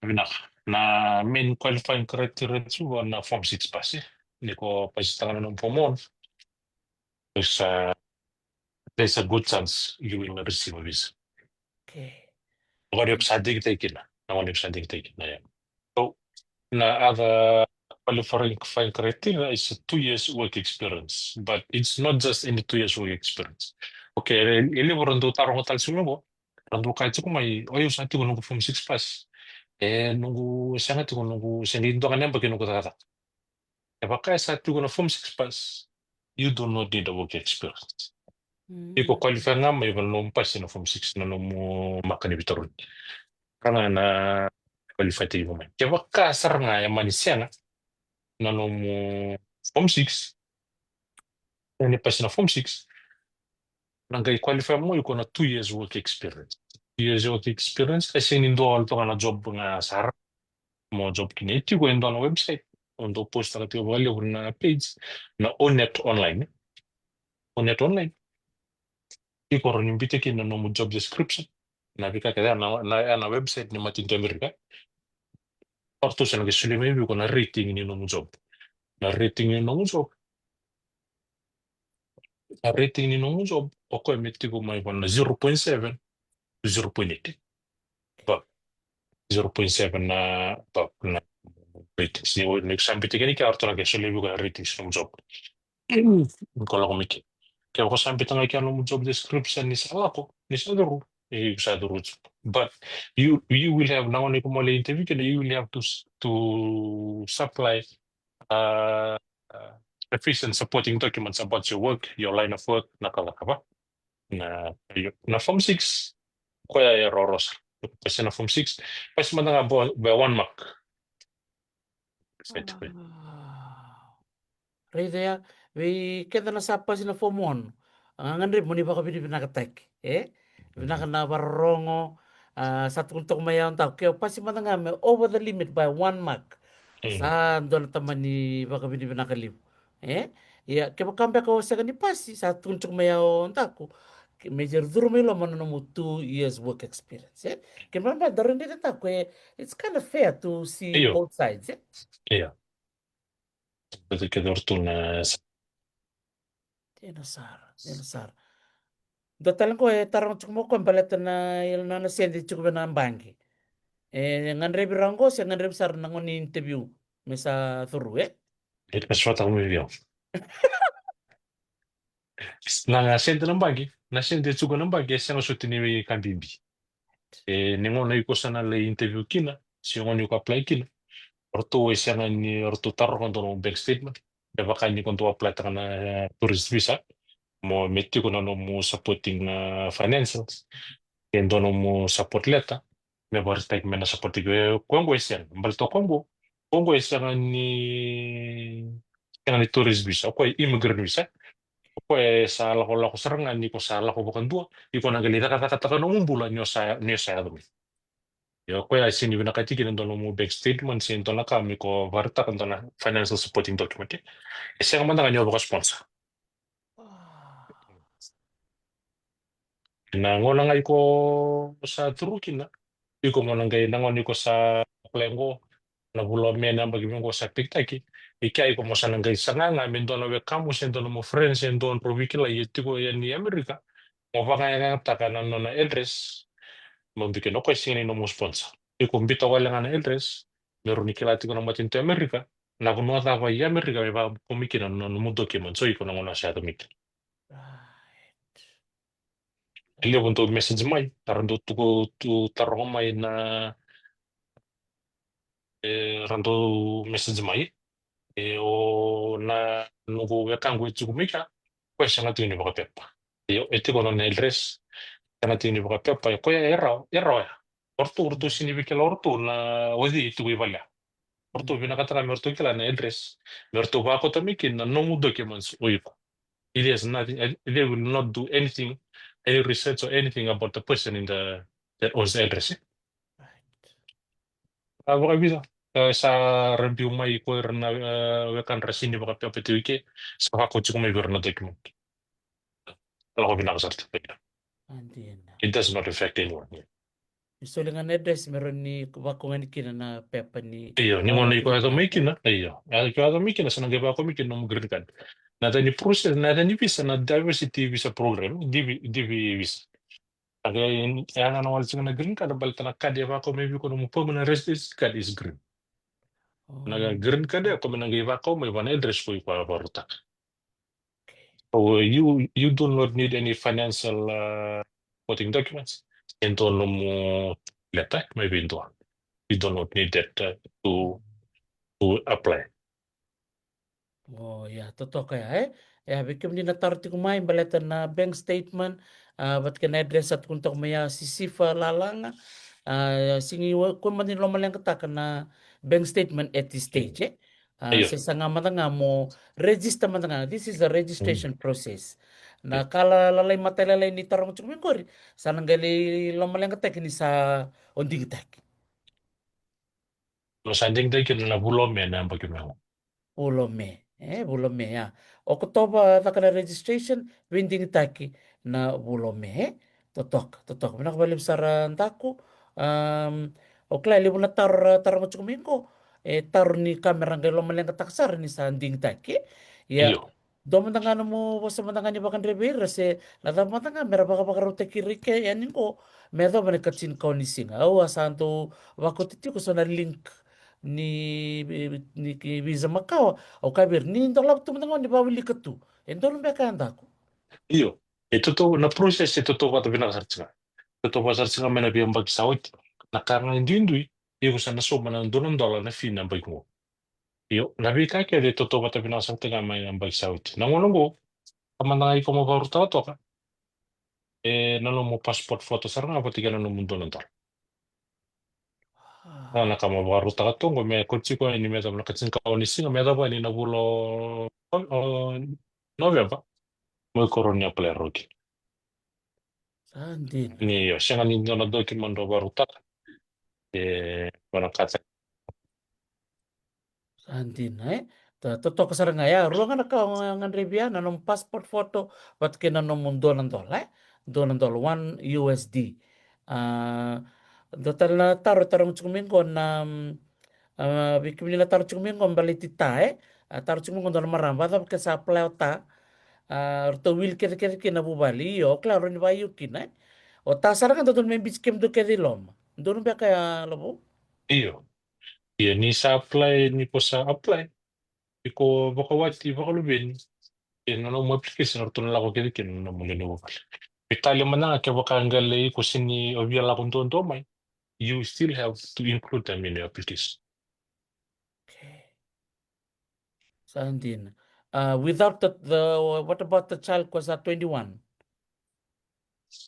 Vinaka. Na main qualifying criteria tu na form six pass, e. Ni ko pasitaka na nomu form one, there's a, there's a good chance you will receive a visa. Okay. Gone ko sa digitaki kina. Na gone ko sa digitaki kina, yeah. So, na other qualifying criteria is a two years work experience, but it's not just any two years work experience. Okay, e, e levu ra dau taroga tale tiko qo. Ra dau kaya tiko mai, o yau sa tiko noqu form six pass. E, noqu sega tiko, noqu sega ni dua ga na yabaki noqu cakacaka. E vaka e sa tiko na form six pass, you do not need a work experience. Mm. Iko qualify ga mai vei na nomu pass na form six, na nomu maka ni veitaroni. Ka ga na qualify tiko mai. Kevaka sara ga e mani sega na nomu form six, e ni pass na form six, na qai qualify mo iko na two years work experience. Two years work experience, e sega ni dua wale toka na job ga sara. Mo job kina, e tiko e dua na website. O dau post taka tiko vakalevu na page, na Onet Online. Onet Online. Iko rawa ni biuta kina na nomu job description. Na veika kece na, na, na website ni matanitu Amerika. O ratou sa na qai solia mai vei iko na rating ni nomu job. Na rating ni nomu job. Na rating ni nomu job, o koya me tiko mai vua na zero point seven to zero point eight. Ba, zero point seven na, ba, na rating. Ni, ni sa biuta kina kea, o ratou na qai solia vei iko na rating ni nomu job. Ko lako mai kea. Kevaka o sa biuta ga kea nomu job description ni sa lako, ni sa curu, e, sa curu tu. But you, you will have, na gauna iko mo lai interview kina, you will have to s-, to supply, uh, uh, sufficient supporting documents about your work, your line of work, na ka, na ka va. Na, na form six, koya e roro sara. Pasi na form six, pasi mada ga by, by one mark. Right, right. Wow. Raica ya, vei keda na sa pasi na form one. A, gadrevi mo ni vakavinavinakataki, e? Vinaka na vakarorogo, a, sa tukuni toka mai ya o daku. Ke o pasi mada ga me over the limit by one mark. Mm. Sa dua na tamani vakavinavinaka levu. E? Ia, kevaka beka o sega ni pasi, sa tukuni tiko mai ya o daku. Ke, me curu mai loma na nomu two years work experience, e? Ke me, me daru ni daku, e, it's kind of fair to see, io, both sides, e? Io. Kece, kece o ratou na sa- Dina sara, dina sara. Dua tale qo e taroga tiko mai o koya baleta na, na, na sede tiko vei na baqe. E gadrevi rawa qo se gadrevi sara na gauna ni interview me sa curu, e? E, e sa vata mai vei au. Na sede na baqe, na sede e tiko na baqe, e sega soti ni veika bibi. E, ni gauna iko sa na lai interview kina, se gauna iko apply kina, o ratou e sega ni, o ratou taroga dua na bank statement. Me vaka ni ko dau apply taka na, e, tourist visa, mo me tiko na nomu supporting, e, financials, e dua nomu support letter, me vakaraitaki me na support tiko. E, koya qo e sega, baleta koya qo, koya qo e sega ni, sega ni tourist visa, o koya e immigrant visa. O koya e sa lakolako sara ga ni ko sa lako vakadua, iko na qai lai cakacakataka nomu bula ni o sa, ni o sa yaco mai. Ia o koya e sega ni vinakati kina dua nomu bank statement, se dua na ka me ko vakaraitaka dua na financial supporting document. E sega mada ga ni o vakasponsor. Na gauna ga iko sa curu kina, iko mo na qai, na gauna iko sa apply qo, na vula o Me na yabaki mai qo sa pikitaki, i kea iko mo sa na qai saga ga me dua na wekamu se dua na nomu friend se dua drau veikilai e tiko yani Amerika, mo vakayagataka na nona address, mo biuta kina o koya, sega ni nomu sponsor. Iko biuta wale ga na address, me rawa ni kila tiko na matanitu e Amerika na vanua cava i Amerika me vakayagataki kina na nomu documents o iko na gauna sa yaco mai kina. E levu dau message mai, ra dau tuku, tu, taroga mai na, e, ra dau message mai. E, o na noqu wekaqu e tiko mai kea, o koya sega tiko ni vakapepa. Io, e tiko na nona address, sega tiko ni vakapepa, e koya e rawa, e rawa ya. O ratou, o ratou sega ni veikilai o ratou na o cei e tiko i vale ya. O ratou vinakata ga me ratou kila na address, me ratou vakauta mai kina na nomu documents o iko. It has nothing, eh, they will not do anything, any research or anything about the person in the, that owns the address, eh? A vakavica, eh, sa ra biu mai ko ira na, eh, wekadra sega ni vakapepa tiko i ke, sa vakau tiko mai vei ira na document. Lako vinaka sara tiko i ra. Dina. It does not affect anyone. Ni soli ga na address me rawa ni vakau ga ni kina na pepa ni. Io, ni gauna iko yaco mai kina, io. Iko yaco mai kina, sa na qai vakau mai kina nomu green card. Na yaca ni process, na yaca ni visa, na diversity visa program, D V, D V visa. A qai yaga na wale tiko na green card, baleta na card e vakau mai vei iko nomu permanent residence card is green. Na green card e koya me na qai vakau mai vua na address ko iko a vakarautaka. So you, you do not need any financial, uh, supporting documents. E dua nomu leta mai vei dua. You do not need that, uh, to, to apply. O, ia, totoka ya, e? Ia, vei kemuni na taro tiko mai baleta na bank statement, a, vata kei na address a tukuna toka mai ya, Sisifa Lalaga, a, sega ni o koya mada ni lomaleqataka na bank statement at this stage, e? A, se saga mada ga mo register mada ga. This is a registration process. Na ka la, lalai, matailalai ni taroga tiko mai qori, sa na qai lai lomaleqataki ni sa o digitaki. Mo sa digitaki na vula o Me na yabaki mai qo. Vula o Me, e, vula o Me, ya. Okotova caka na registration, veidigitaki na vula o Me, e? Totoka, totoka. Vinaka vakalevu sara Daku. Am, o kila e levu na taro ra taroga tiko mai qo, e taro ni ka me ra qai lomaleqataka sara ni sa digitaki, e? Ia, dua mada ga nomu vosa mada ga ni vakadre vei ira se na cava mada ga me ra vakavakarautaki ira i ke yani qo me yacova na ikatinikau ni siga. Au a sa dau vakauta tiko so na link ni, ni ki visa makawa, au kaya vei ira ni dolava tu mada ga ni vakawilika tu. E donu beka ya Daku? Io, e totou, na process e totou vata vinaka sara tiko ga. Totou vata sara tiko ga mai na veiyabaki sa oti. Na ka ga e duidui, iko sa na sauma na dua na dola na fee na yabaki qo. Io, na veika kece e totou vata vinaka sara tiko ga mai na yabaki sa oti. Na gauna qo, ka mada ga iko mo vakarautaka toka, e, na nomu passport photo sara ga vata kei na nomu dua na dola. A, na ka mo vakarautaka toka qo me kauti iko yani me yacova na ikatinikau ni siga me yacova yani na vula o, o November. Mo iko rawa ni apply rawa kina. Sa dina. Ni o sega ni dua na document o vakarautaka. E, vanakata. Sa dina, e? Ta, totoka sara ga ya, rua ga na ka o ga, gadrevi ya, na nomu passport photo vata kei na nomu dua na dola, e? Dua na dola, one U S D. A, dua tale na taro e taroga tiko mai qo na, a, vei kemuni na taro tiko mai qo baleti ta, e? A, taro tiko mai qo dua na marama, vakacava ke sa apply o ta? A, ratou wili kecekece kina na vuvale, io, o kila rawa ni vakaio kina, e? O ta sara ga dodonu me biuti kemudou kece i loma. Donu beka ya Lovou? Io. Ia ni sa apply, ni ko sa apply, iko vakawati, vakaluveni, e na nomu application ratou na lako kece kina na nomu lewe ni vuvale. Veitalia mada ga kevaka qai lai iko sega ni o via lako duadua mai, you still have to include them in your application. Okay. Sa dina. Uh, without the, the, what about the child ko sa twenty-one?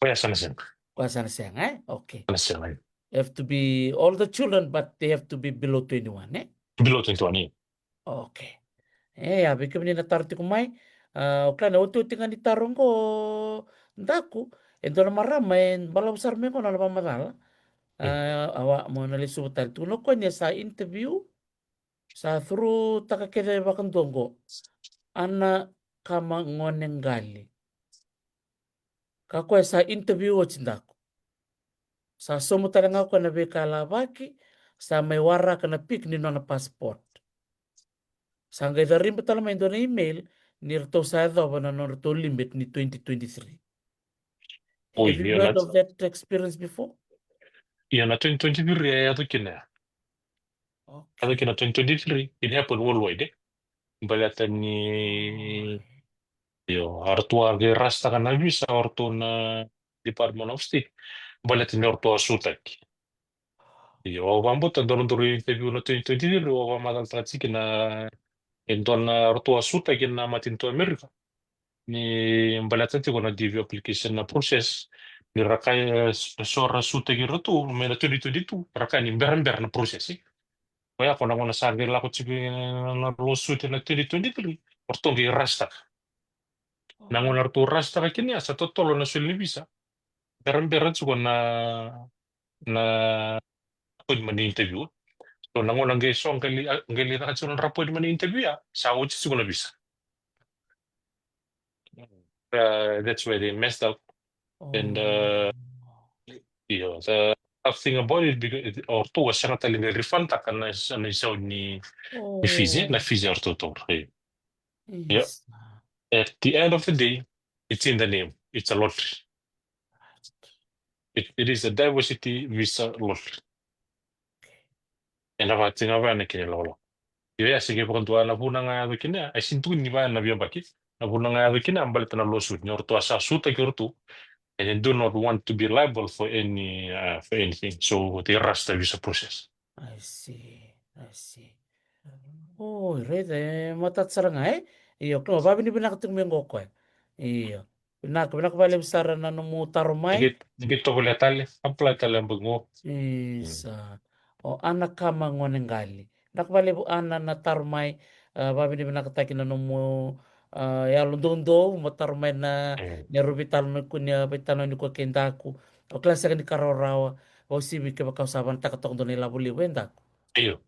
Koya sa na sega. Koya sa na sega, e? Okay. Sa na sega, e. Have to be all the children, but they have to be below twenty-one, e? Below twenty-one, e. Okay. E, ia, vei kemuni na taro tiko mai, a, o kila na otioti ga ni taro qo Daku, e dua na marama e balavu sara mai qo na nona vakamacala. A, awa, mo na lesuva tale. Tukuna o koya ni sa interview, sa through taka kece vakadua qo. Ana Kama Goneqali. Ka koya sa interview oti, daku. Sa somu tale ga o koya na veika lavaki, sa mai waraka na pic ni nona passport. Sa qai cariba tale mai e dua na email ni ratou sa yacova na nodratou limit ni twenty twenty-three. Oi, have you heard of that experience before? Ia, na twenty twenty-three e yaco kina ya. Okay. Yaco kina twenty twenty-three, it happened worldwide, eh? Baleta ni, io, a ratou a qai rastaka na visa o ratou na Department of State. Baleta ni o ratou a sutaki. Io, au vakabauta dua na dua na interview na twenty twenty-three, au vakamacalataka tiko na e dua na ratou a sutaki na matanitu Amerika. Ni baleta tiko na D V application na process, ni ra kaya, e, so ra sutaki ratou mai na twenty twenty-two, ra kaya ni berabera na process, eh. Koya ko na gauna sa qai lako tiko na lawsuit na twenty twenty-three, o ratou qai rastaka. Na gauna ratou rastaka kina ya sa totolo na soli ni visa. Berabera tiko na, na appointment interview. So na gauna qai so qai lai, qai lai caka tiko na appointment interview ya, sa oti tiko na visa. Uh, that's where they messed up. And, uh, io, the tough thing about it, because o ratou a sega tale ni refund taka na, na isau ni, ni fees, eh, na fees o ratou taura. Io. At the end of the day, it's in the name. It's a lottery. It, it is a diversity visa lottery. Ena vakatigavana kina lakolako. Io, ya se qai vakadua na vuna ga yaco kina, ai sini tukuni ni vaya na via baki. Na vuna ga yaco kina baleta na lawsuit ni o ratou a sa sutaki o ratou. And they do not want to be liable for any, uh, for anything. So they rush the visa process. I see. I see. Oi, raica, e matata sara ga, eh? Io, kila, vavinavinaka tiko mai qo koya. Io. Vinaka, vinaka vakalevu sara na nomu taro mai. Ni qai, ni qai tovolea tale, apply tale yabaki qo. Isa. O Ana Kama Goneqali. Vinaka vakalevu Ana na taro mai, a, vavinavinakataki na nomu, a, yalo doudou, mo taro mai na, mm, na rau veitalanoa ni ko, ni a veitalanoa ni ko kei daku. O kila sega ni ka rawarawa, vakauasivi kevaka o sa vanataka toka dua na ilavo levu e daku. Io.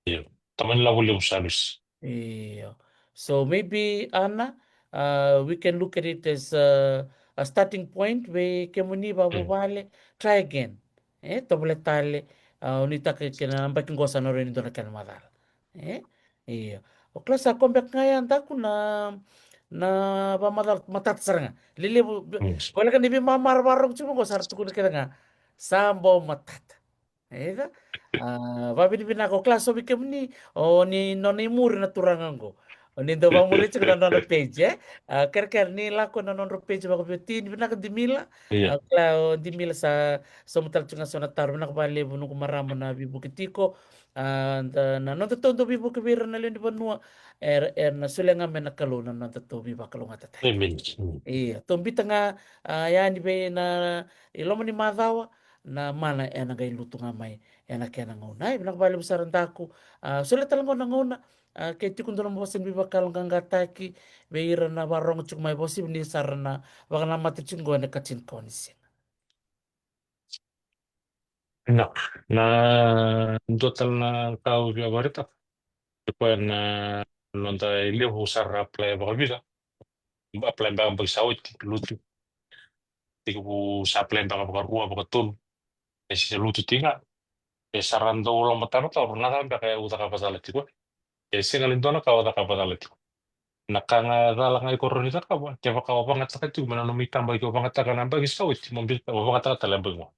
Io. Tamani lavo levu sa lusi. Io. So maybe, Ana, uh, we can look at it as a, a starting point vei kemuni vakavuvale. Try again. E, tovolea tale, uh, o nuitaka kei na yabaki qo sa na rui ni dua na kena macala. E? Io. O kila sa ko beka ga ya daku na, na vakamacala matata sara ga. Lelevu, voleka ni veimama ra vakarorogo tiko qo sa ra tukuna kece ga. Sa bau matata. Eda, a, vavinavinaka o kila so vei kemuni, o ni nona imuri na turaga qo. O ni dau vakamuri tiko na nona page, e? A, kerekere ni lako na nodra page vakaveiwatini, vinaka Dimila. Io. A, kila o Dimila sa sauma tale tiko ga so na taro, vinaka vakalevu noqu marama na veivuke tiko. A, da, na nodatou dau veivuke vei ira na lewe ni vanua, era, era na solia ga mai na Kalou na nodatou veivakalougatataki. Amen. Mm. Io, tou biuta ga, a, yani vei na, i loma ni macawa, na mana ena qai lutu ga mai ena kena gauna. Ai, vinaka vakalevu sara daku. A, solia tale qo na gauna, a, ke tiko dua na vosa ni veivakayaloqaqataki vei ira na vakarorogo tiko mai, vakauasivi ni sa ra na vakanamata tiko qo ena ikatini ni siga. Na, na dua tale na ka au via vakaraitaka. E koya na noda ilevu sa ra apply vakavica. Apply beka yabaki sa oti, lutu. Tekivu sa apply beka vakarua, vakatolu. E sega ni lutu tiko ga. E sa ra dau lomatarotaroga na cava beka e au cakava cala tiko. E sega ni dua na ka au cakava cala tiko. Na ka ga cala ga iko rawa ni cakava, kevaka o vagataka tiko mai na nomu itabaki, o vagataka na yabaki sa oti, mo biuta, o vagataka tale yabaki qo.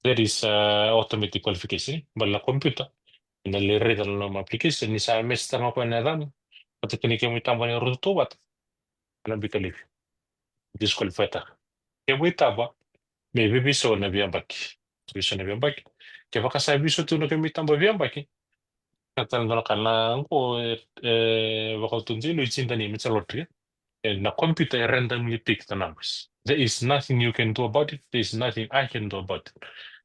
That is, uh, automatic qualification, baleta na computer. Ena lai raica na nomu application, ni sa match-taka ga o koya na yacamu vata kei na kemu itabaki ni rau tautauvata. Ena biuta laivi. Disqualify-taka. Kemu itaba me veiveisau na veiyabaki. Veisau na veiyabaki. Kevaka sa veisau tu na kemu itaba veiyabaki, ka tale dua na ka na qo, e, e, vakauta dina, it's in the name, it's a lottery. E, na computer e randomly pick the numbers. There is nothing you can do about it. There is nothing I can do about it.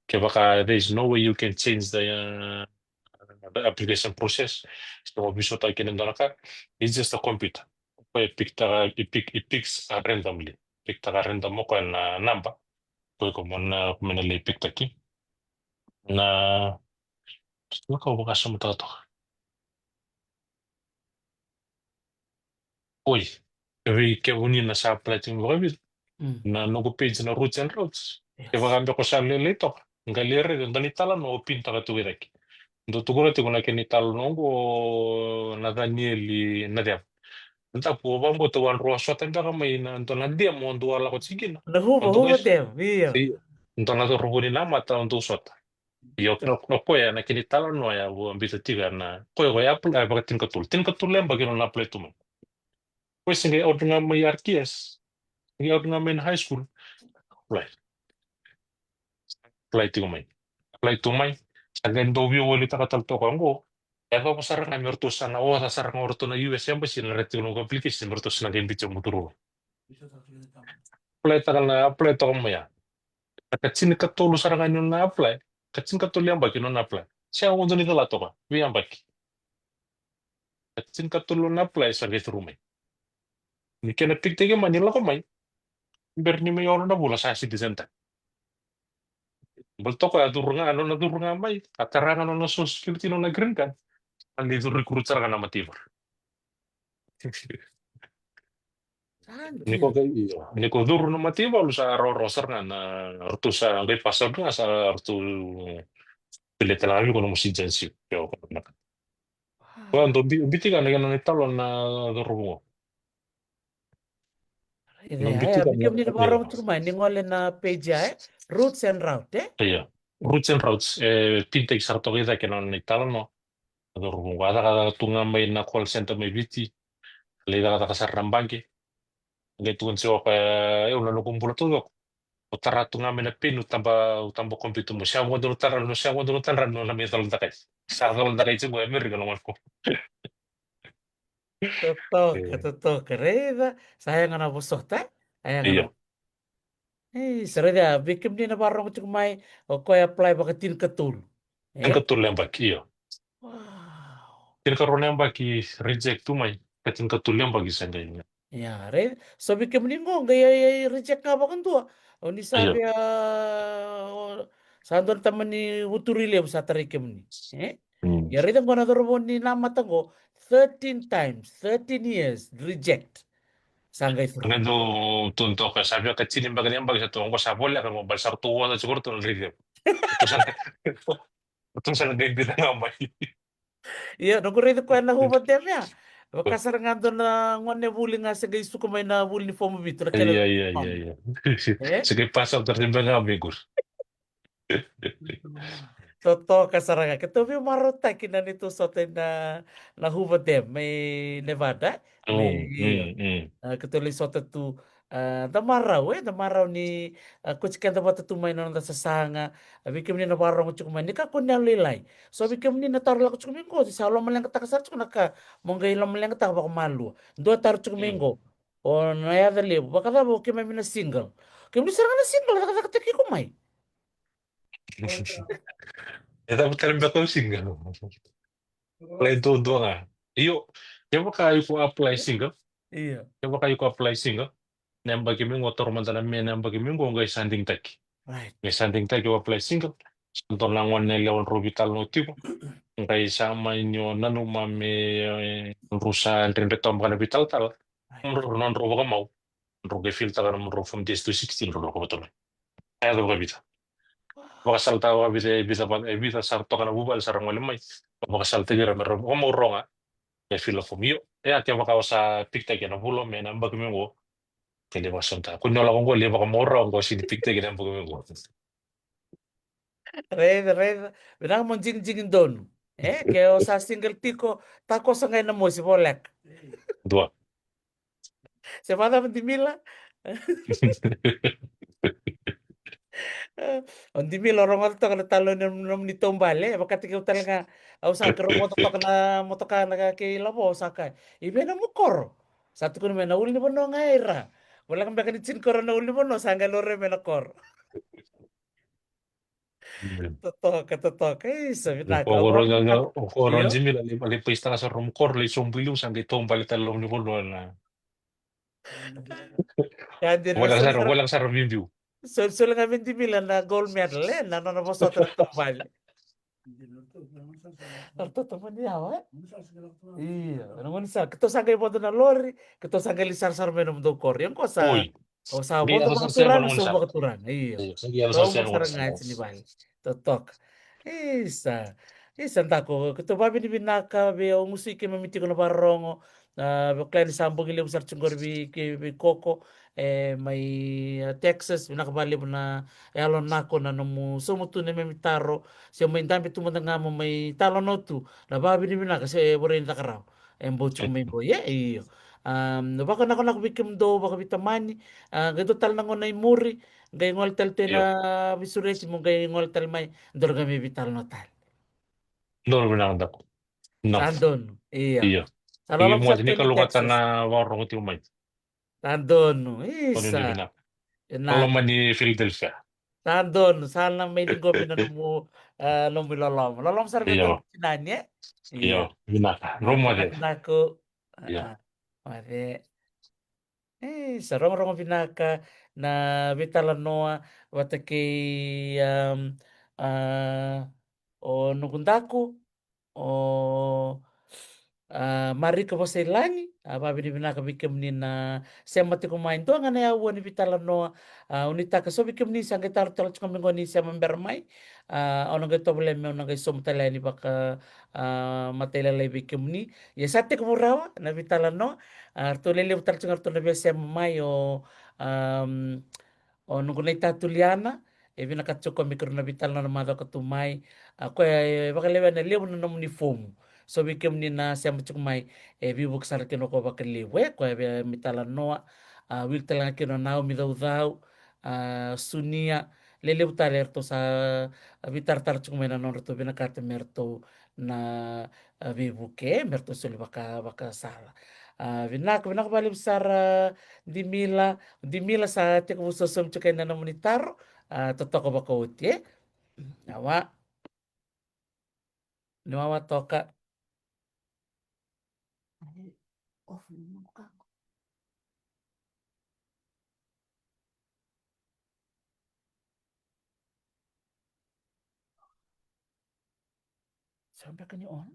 Kevaka, there is no way you can change the, uh, the application process. So, veisautaka kina dua na ka. It's just a computer. Ko e pick-taka, e pick, e picks, uh, randomly. Pick-taka random o koya na naba. Ko iko mo na, mo na lai pick-taki. Na, na ka au vakasamataka toka. Oi, vei kemuni na sa apply tiko vakavica. Na noqu page na Roots and Routes. Kevaka beka o sa lailai toka, qai lai raica e dua na italanoa au pintaka tu e cake. Dau tukuna tiko na kena italanoa oqo o Nathanieli Naceva. Tapu, au vakabauta au a dau sota beka mai na dua na dam au dau a lako tiko kina. Na Hoover, Hoover Dam, io. Dua na cauravou ni Namata au dau sota. Io, o koya na kena italanoa ya au a biuta tiko ya na, koya, koya a apply vakatinikatolu. Tinikatolu na yabaki nona apply tu mai. Koya se qai out ga mai R T S. Qai out ga mai na high school. Apply. Apply tiko mai. Apply tu mai. Sa qai dau via volitaka tale toka oqo. E yacova sara ga me ratou sa na oca sara ga o ratou na U S Embassy na ra tiko noqu application me ratou sa na qai biuta au mo curu. Apply taka na, apply toka mai ya. Na katinikatolu sara ga ni nona apply. Katinikatolu yabaki nona apply. Se a oca ni cala toka. Veiyabaki. Katinikatolu nona apply sa qai curu mai. Ni kena pick taki mai ni lako mai. Bera ni mai ono na vula sa citizen ta. Bale toka ya curu ga, nona curu ga mai. A tara ga nona social security, nona green card. A ni curu recruit sara ga na mataivalu. Ni ko, io, ni ko curu na mataivalu sa rawarawa sara ga na ratou sa qai pass out ga sa ratou pilete na viko na mo citizenship. Io, ko na ka. Ko dau bi-, biuta ga na kena italanoa na cauravou. Io, biuta ga ni vakarorogo tiko mai ni gole na page ya, e? Roots and Routes, e? Io. Roots and Routes, e, pintaki sara toka i cake na nona italanoa. Na cauravou a cakacaka tu ga mai na call center mai Viti. Lai cakacaka sara na baqe. Qai tukuna tiko o koya, e, au na noqu bula taucoko. Au tara tu ga mai na peni, au taba, au taba computer mo. Se a vodo na tara, se a vodo na tara, na mai cala dakai. Sa cala dakai tiko e Amerika na gone ko. Totoka, totoka. Raica, sa yaga na vosota, e? A yaga na. Io. Ei, sa raica, vei kemuni na vakarorogo tiko mai, o koya apply vakatinikatolu. E? Tinikatolu na yabaki, io. Wow. Tinikarua na yabaki reject tu mai, ka tinikatolu na yabaki sa qai. Ia, raica. So vei kemuni qo, qai, ai, ai reject ga vakadua. O ni sa via, o, sa dua na tamani vuturi levu sa tarai kemuni. E? Mm. Ia raica qo na cauravou ni Namata qo, thirteen times, thirteen years, reject. Sa qai through. Qai dau tukuna toka, sa via ka tini beka ni yabaki sa tu, qo sa voleka qo, bale sa ratou oca tiko ratou na raici. Ratou sa na, ratou sa na qai biuta ga mai. Ia, noqu raici koya na Hoover Dam ya. Vaka sara ga dua na gone vuli ga se qai suka mai na vuli ni fomu vitu, na kena. Ia, ia, ia, ia. E? Se qai pass out sara beka ga mai qori. Totoka sara ga. Keitou via marautaki na neitou sota ina, na Hoover Dam mai Nevada. Mm, mai, mm, mm. A, keitou lai sota tu, a, da marau, e, da marau ni, a, kauti keda vata tu mai na noda sasaga. A, vei kemuni na vakarorogo tiko mai, ni kakua ni yalolailai. So vei kemuni na taro lako tiko mai qo, sa lomaleqataka sara tiko na ka mo qai lomaleqataka vakamalua. Dua taro tiko mai qo. O na yaca levu, vakacava o keimami na single? Kemuni sara ga na single, cakacakataki iko mai. E cava tale beka o single? Apply duadua ga. Io, kevaka iko apply single. Io. Kevaka iko apply single. Na yabaki mai qo, taura mada na me na yabaki mai qo, qai sa digitaki. Right. Qai sa digitaki o apply single. Sa dua na gone yalewa drau veitalanoa tiko. Qai sa mani o nanuma me, e, drau sa dredre toka beka na veitalatala. Right. Drau, drau vakamau. Drau qai fill taka na nomudrau form DS two sixteen, drau lako vata mai. A yaco vakavica. Vakasalataka vakavica, e vica, e vica sara toka na vuvale sa ra gole mai. Vakasalataki ira me ra vakamau rawa ga. E fill a form. Io. E a kevaka o sa pick taki ena vula o Me na yabaki mai qo. Ke lai vakasamataka. Ko ni o lako qo lai vakamau rawa qo, sega ni pick taki ena yabaki mai qo. Raica, raica. Vinaka mo digidigi donu. E, ke o sa single tiko, takoso ga ina mosi voleka. Dua. Se vakacava Dimila? O Dimila, o rogoca toka na talo ni nomuni taubale, e vakataki au tale ga, au sa qai rogoca toka na motoka na ka kei Lavo, au sa kaya, i vei na nomu koro? Sa tukuna mai na ulunivanua ga e Ra. Voleka beka ni tinikoro na ulunivanua, sa qai laurai mai na koro. Totoka, totoka. Isa, vinaka. O koro ga, o koro Jimmy, lai, lai paisitaka sara nomu koro, lai sobu i liu, sa qai taubale tale loma ni vanua na. Voleka sara, voleka sara biubiu. Solisoli ga vei Dimila na gold medal, e, na nona vosota na taubale. Ratou tomani yawa, e? Io, na gone sara, keitou sa qai vodo na lori, keitou sa qai lai sarasara mai nomudou koro. Ia qo sa. Oi. O sa vodo vakaturaga, sa vakaturaga. Io. Sa qai yaco sara ga e tini vale. Totoka. Isa. Isa, Daku, keitou vakavinavinaka vei au gusu i keimami tiko na vakarorogo. A, vei kila ni sa bogi levu sara tiko qori vei, vei Koko, e, mai, a, Texas, vinaka vakalevu na yalo nako na nomu somu tu na memi taro, se mai dabe tu mada ga mo mai talanoa tu, na vakavinavinaka se vorei ni caka rawa. E bau tiko mai bau, e, io. A, na vakanakonako vei kemudou vakaveitamani, a, qai dua tale na gauna i muri, qai gole tale tu ena veisureti mo qai gole tale mai, dou qai mai veitalanoa tale. Donu vinaka Daku. Sa donu, io. Io. Sa loloma sara tu ni Texas. Sa donu, isa. Loloma ni Philadelphia. Sa donu, sa na mai liqomi na nomu, a, nomu iloloma. Loloma sara vei Daku tinani, e? Io, vinaka. Loloma Daku. Io. A, a. E, sa rogorogo vinaka na veitalanoa vata kei, a, a, o noqu Daku, o, a, Marika Vosailagi, a, vakavinavinaka vei kemuni na sema tiko mai. Dua ga na yaua ni veitalanoa, a, au nuitaka so vei kemuni sa qai taro tale tiko mai qo ni sema bera mai. A, au na qai tovolea meu na qai sauma tale yani vaka, a, matailalai vei kemuni. Ia sa tekivu rawa na veitalanoa. A, ratou lelevu tale tiko ga ratou na via sema mai o, a, o noqu naita Tuliana, e vinakata tiko me keirau na veitalanoa na macawa ka tu mai. A, koya e vakalewena levu na nomuni fomu. So vei kemuni na sema tiko mai, e veivuke sara kina o koya vakalevu, e koya e via me talanoa. A, wili tale ga kina o Naomi Caucau, a, Sunia, lelevu tale eratou sa, a, veitaratara tiko mai na nodratou vinakata me ratou na, a, veivuke, me ratou soli vaka, vakasala. A, vinaka, vinaka vakalevu sara Dimila, Dimila sa tekivu sosomi tiko ena nomuni taro, a, totoka vakaoti, e? Awa. Ni wawa toka. Ai, off ni nomu kako. Sa beka ni on?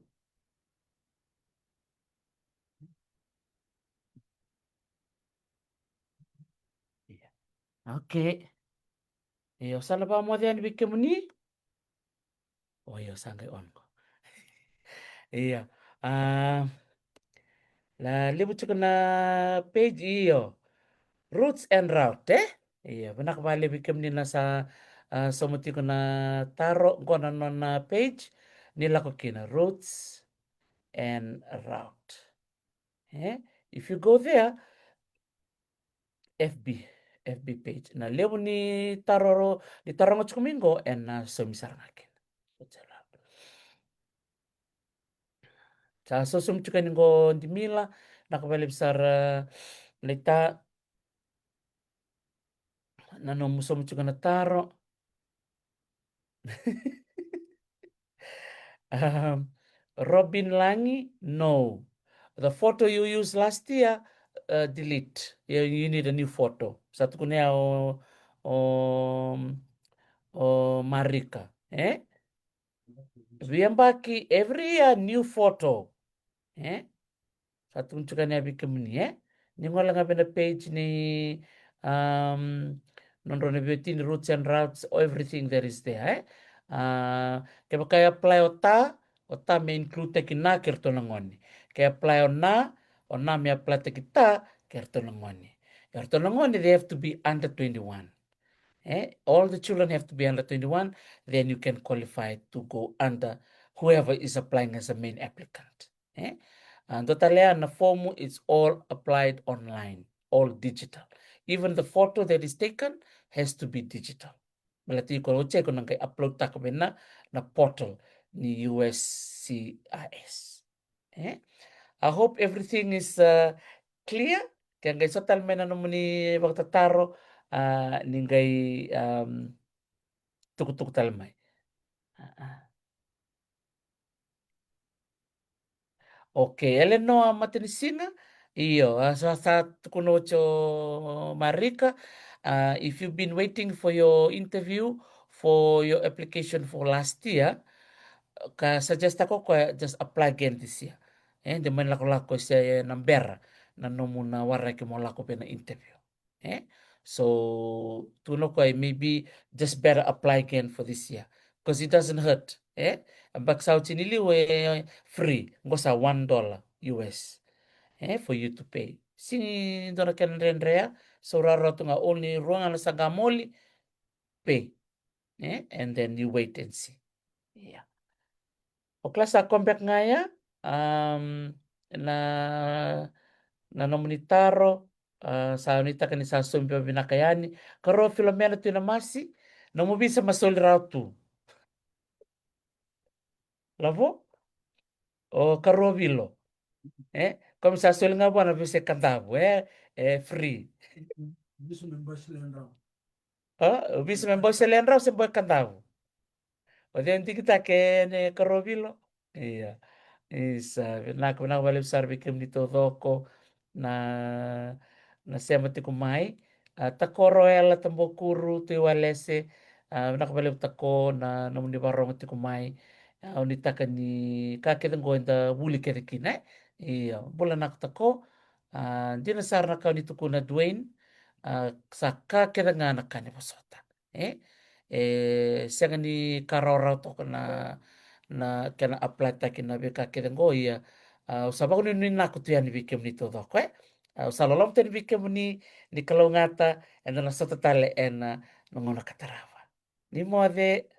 Ia. Okay. Io, sa na vakamoce yani vei kemuni. O io, sa qai on qo. Io. A, la levu tiko na page, io. Roots and route, e? Io, vinaka vakalevu vei kemuni na sa, a, sauma tiko na taro qo na nona page, ni lako kina, roots and route. E? If you go there, F B, F B page. Na levu ni taro, ni taroga tiko mai qo, ena saumi sara ga kina. Sa sosomi tiko yani qo Dimila, vinaka vakalevu sara, a, Laita. Na nomu sauma tiko na taro. Um, Robin Langi, no. The photo you used last year, uh, delete. You, you need a new photo. Sa tukuna ya o, o, o Marika, e? Veiyabaki, every year, new photo. E? Sa tukuna tiko yani vei kemuni, e? Ni gole ga vei na page ni, um, nodrau na veiwatini, roots and routes, everything that is there, e? A, kevaka e apply o ta, o ta me include taki na kei ratou na gone. Ke apply o na, o na me apply taki ta kei ratou na gone. Kei ratou na gone, they have to be under twenty-one. E? All the children have to be under twenty-one, then you can qualify to go under whoever is applying as a main applicant. E? A, dua tale ya na fomu, it's all applied online, all digital. Even the photo that is taken has to be digital. Baleta iko oti ya iko na qai upload taka vei na, na portal ni U S C I S. E? I hope everything is, uh, clear. Ke qai so tale mai na nomuni vakatataro, a, ni qai, um, tukutuku tale mai. A, a. Okay, Elenoa Matanisina. Io, a, sa, sa tukuna oti o Marika. A, if you've been waiting for your interview for your application for last year, ka suggest taka o koya, just apply again this year. E, de mai lakolako se na bera na nomu na waraki mo lako vei na interview. E? So tukuna o koya, maybe just better apply again for this year, because it doesn't hurt. E? Yabaki sa oti ni liu e free, qo sa one dollar U S, e, for you to pay. Sega ni dua na kena dredre ya. So rawarawa tu ga, only rua ga na saqa moli, pay. E? And then you wait and see. Ia. O kila sa ko beka ga ya, um, na, na nomuni taro, a, sa nuitaka ni sa sobi vakavinaka yani. Karua Filomena Tuinamasi, nomu visa ma soli rawa tu. Lavo? O Karua Vilo. E? Komi sa soli ga vua na visa e Kadavu, e? E free. Visa me bau soli rawa. A, o visa me bau soli rawa se bau e Kadavu. O cei o digitaka, e, ne Karua Vilo? Ia. Isa, vinaka, vinaka vakalevu sara vei kemuni taucoko na, na sema tiko mai. A, Tako Roela Tabokuru, Tui Walese, a, vinaka vakalevu Tako na nomuni vakarorogo tiko mai. A, au nuitaka ni ka kece qo eda vuli kece kina, e? Ia, bula vinaka Tako. A, dina sara na ka o ni tukuna Dwayne. A, sa ka kece ga na ka ni vosota. E? E sega ni ka rawarawa toka na, na kena apply taki na veika kece qo, ia, a, au sa vakanuinui vinaka tu yani vei kemuni taucoko, e? A, au sa loloma tani vei kemuni, ni kalougata, eda na sota tale ena, na gauna ka tarava. Ni moce.